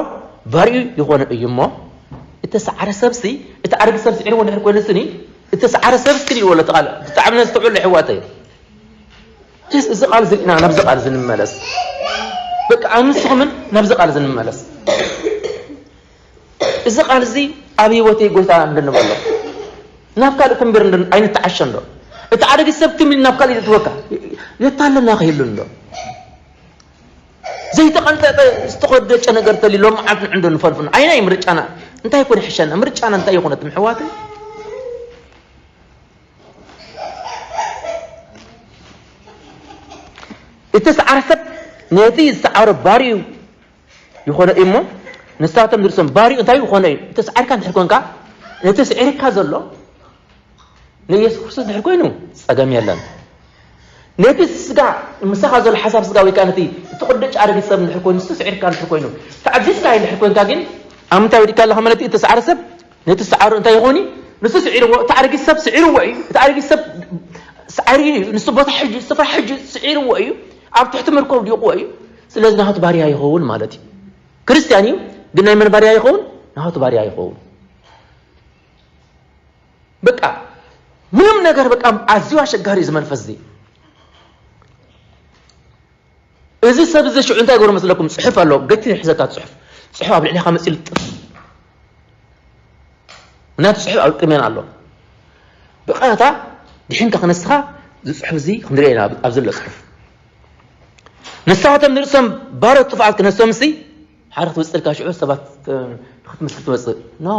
ባሪኡ ይኾነ እዩ እሞ፣ እተሰዓረ ሰብሲ፣ እቲ ኣረጊት ሰብ ስዒርዎ እንድሕር ኮይኑስኒ፣ እተሰዓረ ሰብሲ ኢልዎ ኣሎ እቲ ቃል። ብጣዕሚ ነስተውዕሎ ኣሕዋተይ። ፕሊስ፣ እዚ ቃል እዚ ኢና ናብዚ ቃል እዚ ንመለስ። በቃ፣ ኣንስኹምን ናብዚ ቃል እዚ ንመለስ። እዚ ቃል እዚ ኣብ ህይወተይ ጎይታ እንድንበሎ፣ ናብ ካልእ ኩምቢር እንድን-፣ ኣይንተዓሸ እንዶ። እቲ ኣረጊት ሰብ ትም ኢሉ ናብ ካልእ ይእትወካ። የታለና ከይህሉ እንዶ። ዘይተቐንጠጠ ዝተቖደጨ ነገር ተልዩ ሎም መዓልቲ ንዕንዶ ንፈንፍኖ። ኣይናይ ምርጫና እንታይ ይኮን ይሕሸና? ምርጫና እንታይ ይኾነትም ኣሕዋተይ? እቲ ሰዓረ ሰብ ነቲ ዝሰዓሮ ባሪኡ ይኾነ እዩ እሞ፣ ንሳቶም ንርእሶም ባሪኡ እንታይ ይኾነ እዩ? እቲ ሰዓርካ እንድሕር ኮንካ፣ ነቲ ስዒርካ ዘሎ ንኢየሱስ ክርስቶስ እንድሕር ኮይኑ ጸገም የለን። ነቲ ስጋ ምሳኻ ዘሎ ሓሳብ ስጋ ወይ ከኣ ነቲ እትቕደጭ ኣረጊት ሰብ እንድሕር ኮይኑ፣ ንሱ ስዒርካ እንድሕር ኮይኑ፣ ተኣዚዝካ እንድሕር ኮንካ ግን፣ ኣብ ምንታይ ወዲቕካ ኣለኻ ማለት እዩ? እቲ ሰዓረ ሰብ ነቲ ሰዓሩ እንታይ ይኾን እዩ? ንሱ ስዒርዎ፣ እቲ ኣረጊት ሰብ ስዒርዎ እዩ። እቲ ኣረጊት ሰብ ሰዓሪ እዩ። ንሱ ቦታ ሕጂ፣ ስፍራ ሕጂ ስዒርዎ እዩ። ኣብ ትሕቲ መርከብ ወዲቕዎ እዩ። ስለዚ ናቱ ባርያ ይኸውን ማለት እዩ። ክርስትያን እዩ፣ ግን ናይ መን ባርያ ይኸውን? ናቱ ባርያ ይኸውን። በቃ፣ ምንም ነገር በቃ፣ ኣዝዩ ኣሸጋሪ እዩ እዚ መንፈስ እዚ። እዚ ሰብ እዚ ሽዑ እንታይ ይገብሮ መስለኩም? ጽሑፍ ኣሎ፣ ገቲ ሒዘካ ጽሑፍ። ጽሑፍ ኣብ ልዕሌኻ መጺኡ ልጥፍ። ምክንያቱ ጽሑፍ ኣብ ቅድሜና ኣሎ። ብቐጥታ ድሒንካ ክነስኻ፣ እዚ ጽሑፍ እዚ ክንሪኦ ኢና፣ ኣብ ዘሎ ጽሑፍ። ንስኻቶም ንርእሶም ባሮት ጥፍኣት ክነሶምሲ፣ ሓደ ክትወጽልካ ሽዑ ሰባት፣ እ፣ ንኽትምስል ትወጽእ። No.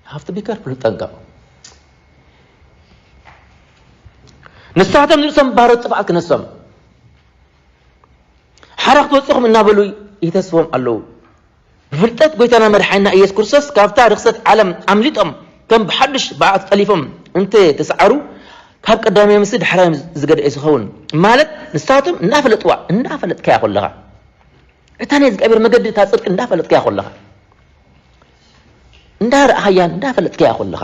You have to be careful፣ ንጠንቀቕ። ንስኻቶም ንርእሶም ባሮት ጥፍኣት ክነሶም፣ ሓራ ክትወጽኹም እናበሉ ይተስፎም ኣለዉ። ብፍልጠት ጎይታና መድሓኒና ኢየሱስ ክርስቶስ ካብታ ርኽሰት ዓለም ኣምሊጦም ከም ብሓድሽ ብኣቱ ጠሊፎም እንተ ተሰዓሩ፣ ካብ ቀዳማይ ምስ ዳሕራዮም ዝገድኤ ዝኸውን። ማለት ንሳቶም እናፈለጥዋ፣ እናፈለጥካያ ከለኻ፣ እታ ናይ እግዚኣብሔር መገዲ እታ ጽድቂ እንዳፈለጥካያ ከለኻ፣ እንዳረኣኻያ እንዳፈለጥካያ ከለኻ፣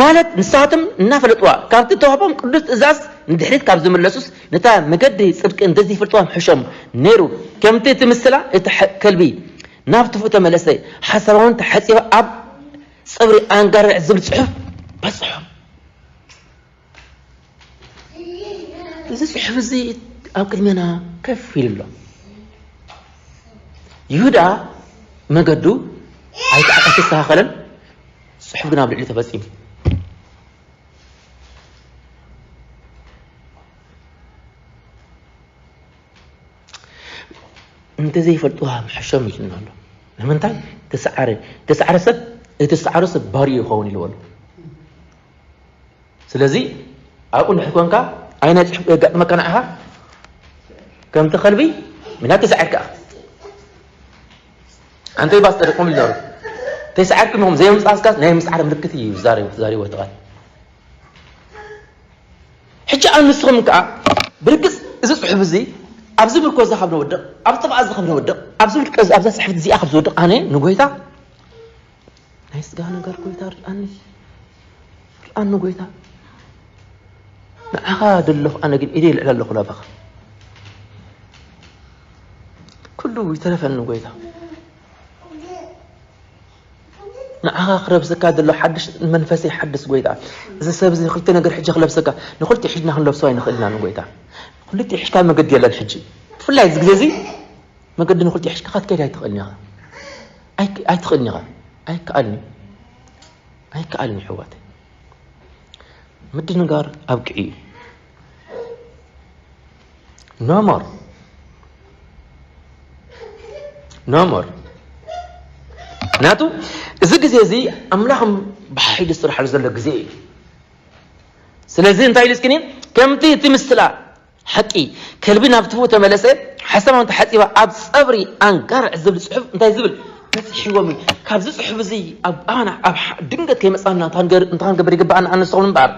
ማለት ንሳቶም እናፈለጥዋ ካብቲ ተዋህቦም ቅዱስ ትእዛዝ ንድሕሪት ካብ ዝምለሱስ፣ ነታ መገዲ ጽድቂ እንተዘይፈልጥዋ ምሕሾም ነይሩ። ከምቲ ትምስላ እቲ ሐ-፣ ከልቢ ናብ ትፉእ ተመለሰ፣ ሓሳባ እውን ተሓጺባ ኣብ ጸብሪ ኣንጋርዕ ዝብል ጽሑፍ በጽሖም። እዚ ጽሑፍ እዚ ኣብ ቅድሜና ከፍ ኢሉ ኣሎ። ይሁዳ መገዱ ኣይተዓ-፣ ኣይተስተኻኸለን፣ ጽሑፍ ግን ኣብ ልዕሊ ተፈጺሙ። እንተዘይፈልጥዋ ምሕሾም ኢሉና ኣሎ። ንምንታይ? ተሰዓረ፣ ተሰዓረ ሰብ፣ እቲ ዝተሰዓረ ሰብ ባርዩ ይኸውን ኢልዎ ኣሎ። ስለዚ ኣብኡ እንድሕር ኮንካ፣ ኣየናይ ጽሑፍ የጋጥመካ ንዓኻ? ከምቲ ከልቢ ምናት ተሰዓርካ። ኣንተ ባስ ጠደቆም ይዛሩ። ተሰዓርኩም ኢኹም፣ ዘይምጻስካስ ናይ ምስዓር ምልክት እዩ ዛሬ፣ ዛሬ ወጥቓል። ሕጂ ኣብ ንስኹም ከኣ ብርግጽ እዚ ጽሑፍ እዚ ኣብዚ ምርኮዛ ካብ ንወድቕ፣ ኣብ ጥፍኣት እዚ ካብ ንወድቕ፣ ኣብዚ ውድቀት እዚ፣ ኣብዛ ጽሕፍቲ እዚኣ ካብ ዝወድቕ ኣነ ንጎይታ ናይ ስጋ ነገር ጎይታ ርድኣኒ፣ ርድኣኒ ጎይታ። ንዓኻ ደለኹ ኣነ ግን ኢደይ ልዕለ ኣለኹ ናባኻ። ኩሉ ይተረፈኒ ጎይታ። ንዓኻ ክለብሰካ ዘሎ ሓድሽ መንፈሰይ ሓድስ ጎይታ። እዚ ሰብ እዚ ክልተ ነገር ሕጂ ክለብሰካ፣ ንክልቲኡ ሕጅና ክንለብሶ ኣይንኽእልና ንጎይታ። ክልቲኡ ሕጅካ መገዲ የለን ሕጂ። ብፍላይ እዚ ግዜ እዚ መገዲ ንክልቲኡ ሕጅካ ክትከይድ ኣይትኽእልን ኢኻ። ኣይክ-፣ ኣይትኽእልን ኢኻ። ኣይከኣልን እዩ። ኣይከኣልን እዩ ኣሕዋተይ። ምድንጋር ኣብቂዑ እዩ። No more. No more. ምክንያቱ እዚ ግዜ እዚ ኣምላኽ ብሓይሊ ዝስርሓሉ ዘሎ ግዜ እዩ። ስለዚ እንታይ ኢሉ እስኪኒ? ከምቲ እቲ ምስላ ሓቂ፣ ከልቢ ናብ ትፉእ ተመለሰ፣ ሓሰማ ተሓጺባ ኣብ ጸብሪ ኣንጋርዕ ዝብል ጽሑፍ እንታይ ዝብል በጺሕዎም እዩ። ካብዚ ጽሑፍ እዚ ኣብ ኣና ኣብ ሓ- ድንገት ከይመጻና እንታይ ንገር- እንታይ ክንገብር ይግባኣና? ኣንስኹም እምበኣር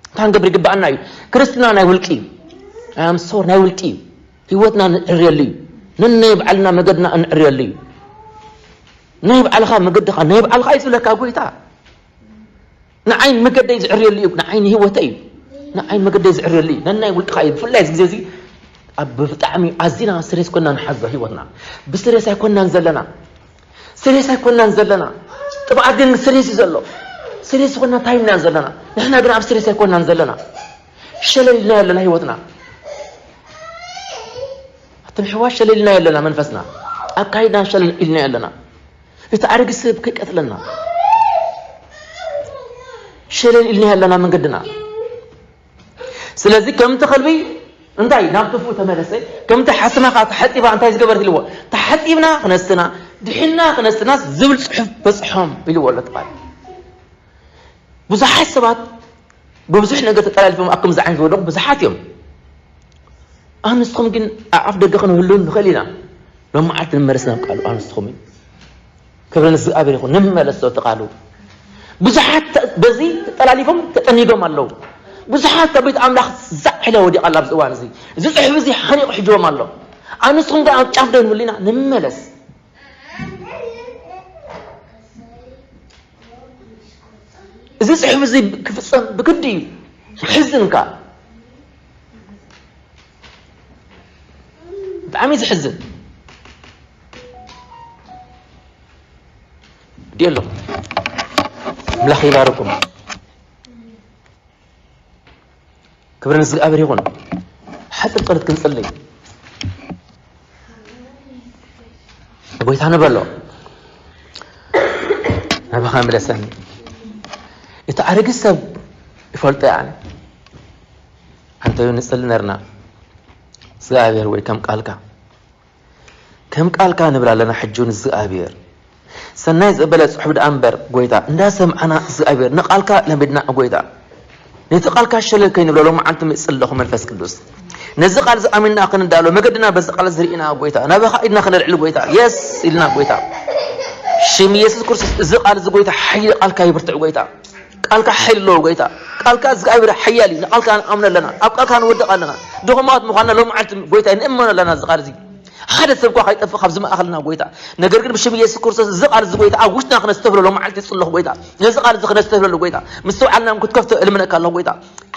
እንታይ ክንገብር ይግባኣና እዩ? ክርስትና ናይ ውልቂ እዩ። ኣምሶር ናይ ውልቂ እዩ። ህይወትና ንዕርየሉ እዩ። ነናይ ባዕልና መገድና እንዕርየሉ እዩ። ናይ ባዕልኻ መገድኻ ናይ ባዕልኻ እዩ ዝብለካ ጎይታ። ንዓይ መገደይ ዝዕርየሉ እዩ። ንዓይ ንህይወተይ እዩ። ንዓይ መገደይ ዝዕርየሉ እዩ። ነናይ ውልቅኻ እዩ። ብፍላይ እዚ ግዜ እዚ ኣብ ብጣዕሚ ኣዚና ስሬስ ኮና ንሓዞ ህይወትና። ብስሬስ ኣይኮናን ዘለና። ስሬስ ኣይኮናን ዘለና። ጥብኣት ግን ስሬስ እዩ ዘሎ። ስሬስ ዝኾና እንታይ ኢና ዘለና? ንሕና ግን ኣብ ስሬስ ኣይኮናን ዘለና። ሸለል ኢልና ኣለና ህይወትና። ኣትም ሕዋ ሸለል ኢልና ኣለና መንፈስና። ኣካይድና ሸለል ኢልና ኣለና። እቲ ኣረጊት ሰብ ከይቀትለና ሸለል ኢልና ኣለና መንገድና። ስለዚ ከምቲ ከልቢ እንታይ ናብ ትፉእ ተመለሰ፣ ከምቲ ሓስማኻ ተሓጺባ እንታይ ዝገበረት ኢልዎ፣ ተሓጺብና ክነስና ድሕና ክነስና ዝብል ጽሑፍ በጽሖም ኢልዎ ኣሎ እቲ ቃል። ብዙሓት ሰባት ብብዙሕ ነገር ተጠላሊፎም ኣብ ከምዚ ዓይነት ዝወደቑ ብዙሓት እዮም። ኣንስትኹም ግን ኣብ ኣፍ ደገ ክንህሉ ንኽእል ኢና። ሎም መዓልቲ ንመለስ ናብ ቃሉ ኣንስትኹም እዩ። ክብሪ ንእግዚኣብሔር ይኹን። ንመለስ እቲ ቃሉ። ብዙሓት ተ- በዚ ተጠላሊፎም ተጠኒጎም ኣለዉ። ብዙሓት ካብ ቤት ኣምላኽ ዛዕ ኢላ ወዲቓ ኣላ ኣብዚ እዋን እዚ። እዚ ጽሑፍ እዚ ሓኒቑ ሒጅዎም ኣሎ። ኣንስትኹም ግን ኣብ ጫፍ ዶ ንህሉ ኢና? ንመለስ። እዚ ጽሑፍ እዚ ክፍጸም ብግዲ እዩ። ክሕዝን እካ። ብጣዕሚ እዩ ዝሕዝን። ድየ ኣለኹ። ኣምላኽ ይባርኩም። ክብሪ ንእግዚኣብሔር ይኹን። ሓፂር ጸሎት ክንጽልይ። ጎይታ ንበሎ። ናባኻ ምለሰኒ። እቲ ኣረጊት ሰብ ይፈልጦ እየ ኣነ። ኣንተ ንጽሊ ነርና። እግዚኣብሔር ወይ ከም ቃልካ። ከም ቃልካ ንብል ኣለና ሕጂ እውን እግዚኣብሔር። ሰናይ ዘበለ ጽሑፍ ደኣ እምበር ጎይታ። እንዳሰምዓና እግዚኣብሔር ንቃልካ ለሚድና ጎይታ። ነቲ ቃልካ ሸለል ከይንብሎ ሎም መዓልቲ ምጽለኹ መንፈስ ቅዱስ። ነዚ ቃል እዚ ኣሚንና ክንዳሎ መገድና በዚ ቃል እዚ ርኢና ጎይታ። ናባኻ ኢድና ክነልዕል ጎይታ። የስ ኢልና ጎይታ። ሽም ኢየሱስ ክርስቶስ እዚ ቃል እዚ ጎይታ ሓይሊ ቃልካ ይብርትዕ ጎይታ። ቃልካ ሓይሊ ኣለዎ ጎይታ። ቃልካ እግዚኣብሔር ሓያል እዩ። ንቃልካ ንኣምኖ ኣለና። ኣብ ቃልካ ንወድቕ ኣለና። ድኹማት ምዃንና ሎም መዓልቲ ጎይታ ንእመኖ ኣለና እዚ ቃል እዚ። ሓደ ሰብ እኳ ከይጠፍእ ካብዚ ማእኸልና ጎይታ። ነገር ግን ብሽም ኢየሱስ ክርስቶስ እዚ ቃል እዚ ጎይታ ኣብ ውሽጥና ክነስተብህለሉ መዓልቲ ይጽለኹ ጎይታ። ነዚ ቃል እዚ ክነስተብህለሉ ጎይታ። ምስትውዓልና ክትከፍቶ እልምነካ ኣለኹ ጎይታ።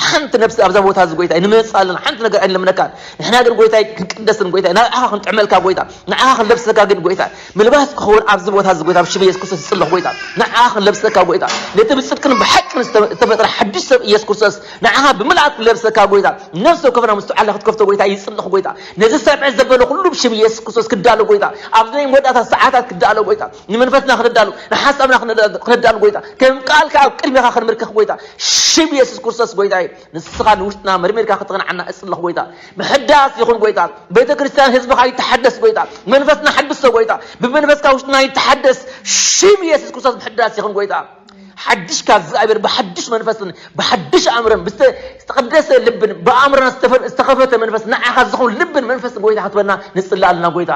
ሓንቲ ነብሲ ኣብዛ ቦታ እዚ ጎይታ ንመጽእ ኣለና። ሓንቲ ነገር ኣይንልምነካን። ንሕና ግን ጎይታይ ክንቅደስን ጎይታ ንዓኻ ክንጥዕመልካ ጎይታ። ንዓኻ ክንለብሰካ ግን ጎይታ። ምልባስ ክኸውን ኣብዚ ቦታ እዚ ጎይታ ብሽም ኢየሱስ ክርስቶስ ይጽለኹ ጎይታ። ንዓኻ ክንለብሰካ ጎይታ። ነቲ ብጽድቅን ብሓቅን ዝተፈጥረ ሓድሽ ሰብ ኢየሱስ ክርስቶስ ንዓኻ ብምልኣት ክለብሰካ ጎይታ። ነፍሲ ወከፍና ምስትውዓልና ክትከፍቶ ጎይታ ይጽለኹ ጎይታ። ነዚ ሰምዐ ዘበለ ኩሉ ብሽም ኢየሱስ ክርስቶስ ክዳሎ ጎይታ። ኣብዚ ናይ መወዳእታ ሰዓታት ክዳሎ ጎይታ። ንመንፈስና ክነዳሉ፣ ንሓሳብና ክነዳ- ክነዳሉ ጎይታ። ከም ቃልካ ኣብ ቅድሜኻ ክንምልከኽ ጎይታ። ሽም ኢየሱስ ክርስቶስ ጎይታ እዩ። ንስኻ ንውሽጥና መርሚርካ ክትቕንዓና እጽለኹ ጎይታ። ምሕዳስ ይኹን ጎይታ። ቤተ ክርስቲያን ህዝብኻ ይተሓደስ ጎይታ። መንፈስና ሓድሶ ጎይታ። ብመንፈስካ ውሽጥና ይተሓደስ። ሽም ኢየሱስ ክርስቶስ ምሕዳስ ይኹን ጎይታ። ሓድሽካ እግዚኣብሔር ብሓድሽ መንፈስን ብሓድሽ ኣእምሮን ብዝተ- ዝተቐደሰ ልብን ብኣእምሮና ዝተፈ- ዝተኸፈተ መንፈስ ንዓኻ ዝኸውን ልብን መንፈስን ጎይታ ክትበና ንጽሊ ኣለና ጎይታ።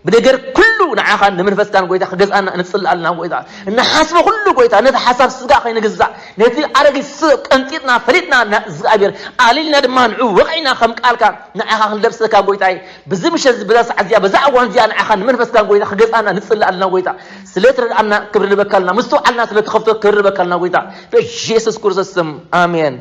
ብነገር ኩሉ ንዓኻን ንመንፈስካን ጎይታ ክገዝኣና ንጽሊ ኣለና ጎይታ። እንሓስቦ ኩሉ ጎይታ ነቲ ሓሳብ ስጋ ከይንግዛእ ነቲ ኣረጊት ስ- ቀንጢጥና ፈሊጥና ና- እግዚኣብሔር ኣሊልና ድማ ንዑ ወቒዕና ከም ቃልካ ንዓኻ ክንለብሰካ ጎይታይ። ብዚ ምሸት እዚ፣ በዛ ሰዓት እዚኣ፣ በዛ እዋን እዚኣ ንዓኻ ንመንፈስካን ጎይታ ክገዝኣና ንጽሊ ኣለና ጎይታ። ስለ ትረድኣና ክብሪ ንበካልና፣ ምስትውዓልና ስለ ትኸፍቶ ክብሪ ንበካልና ጎይታ። በኢየሱስ ክርስቶስ ስም ኣሜን።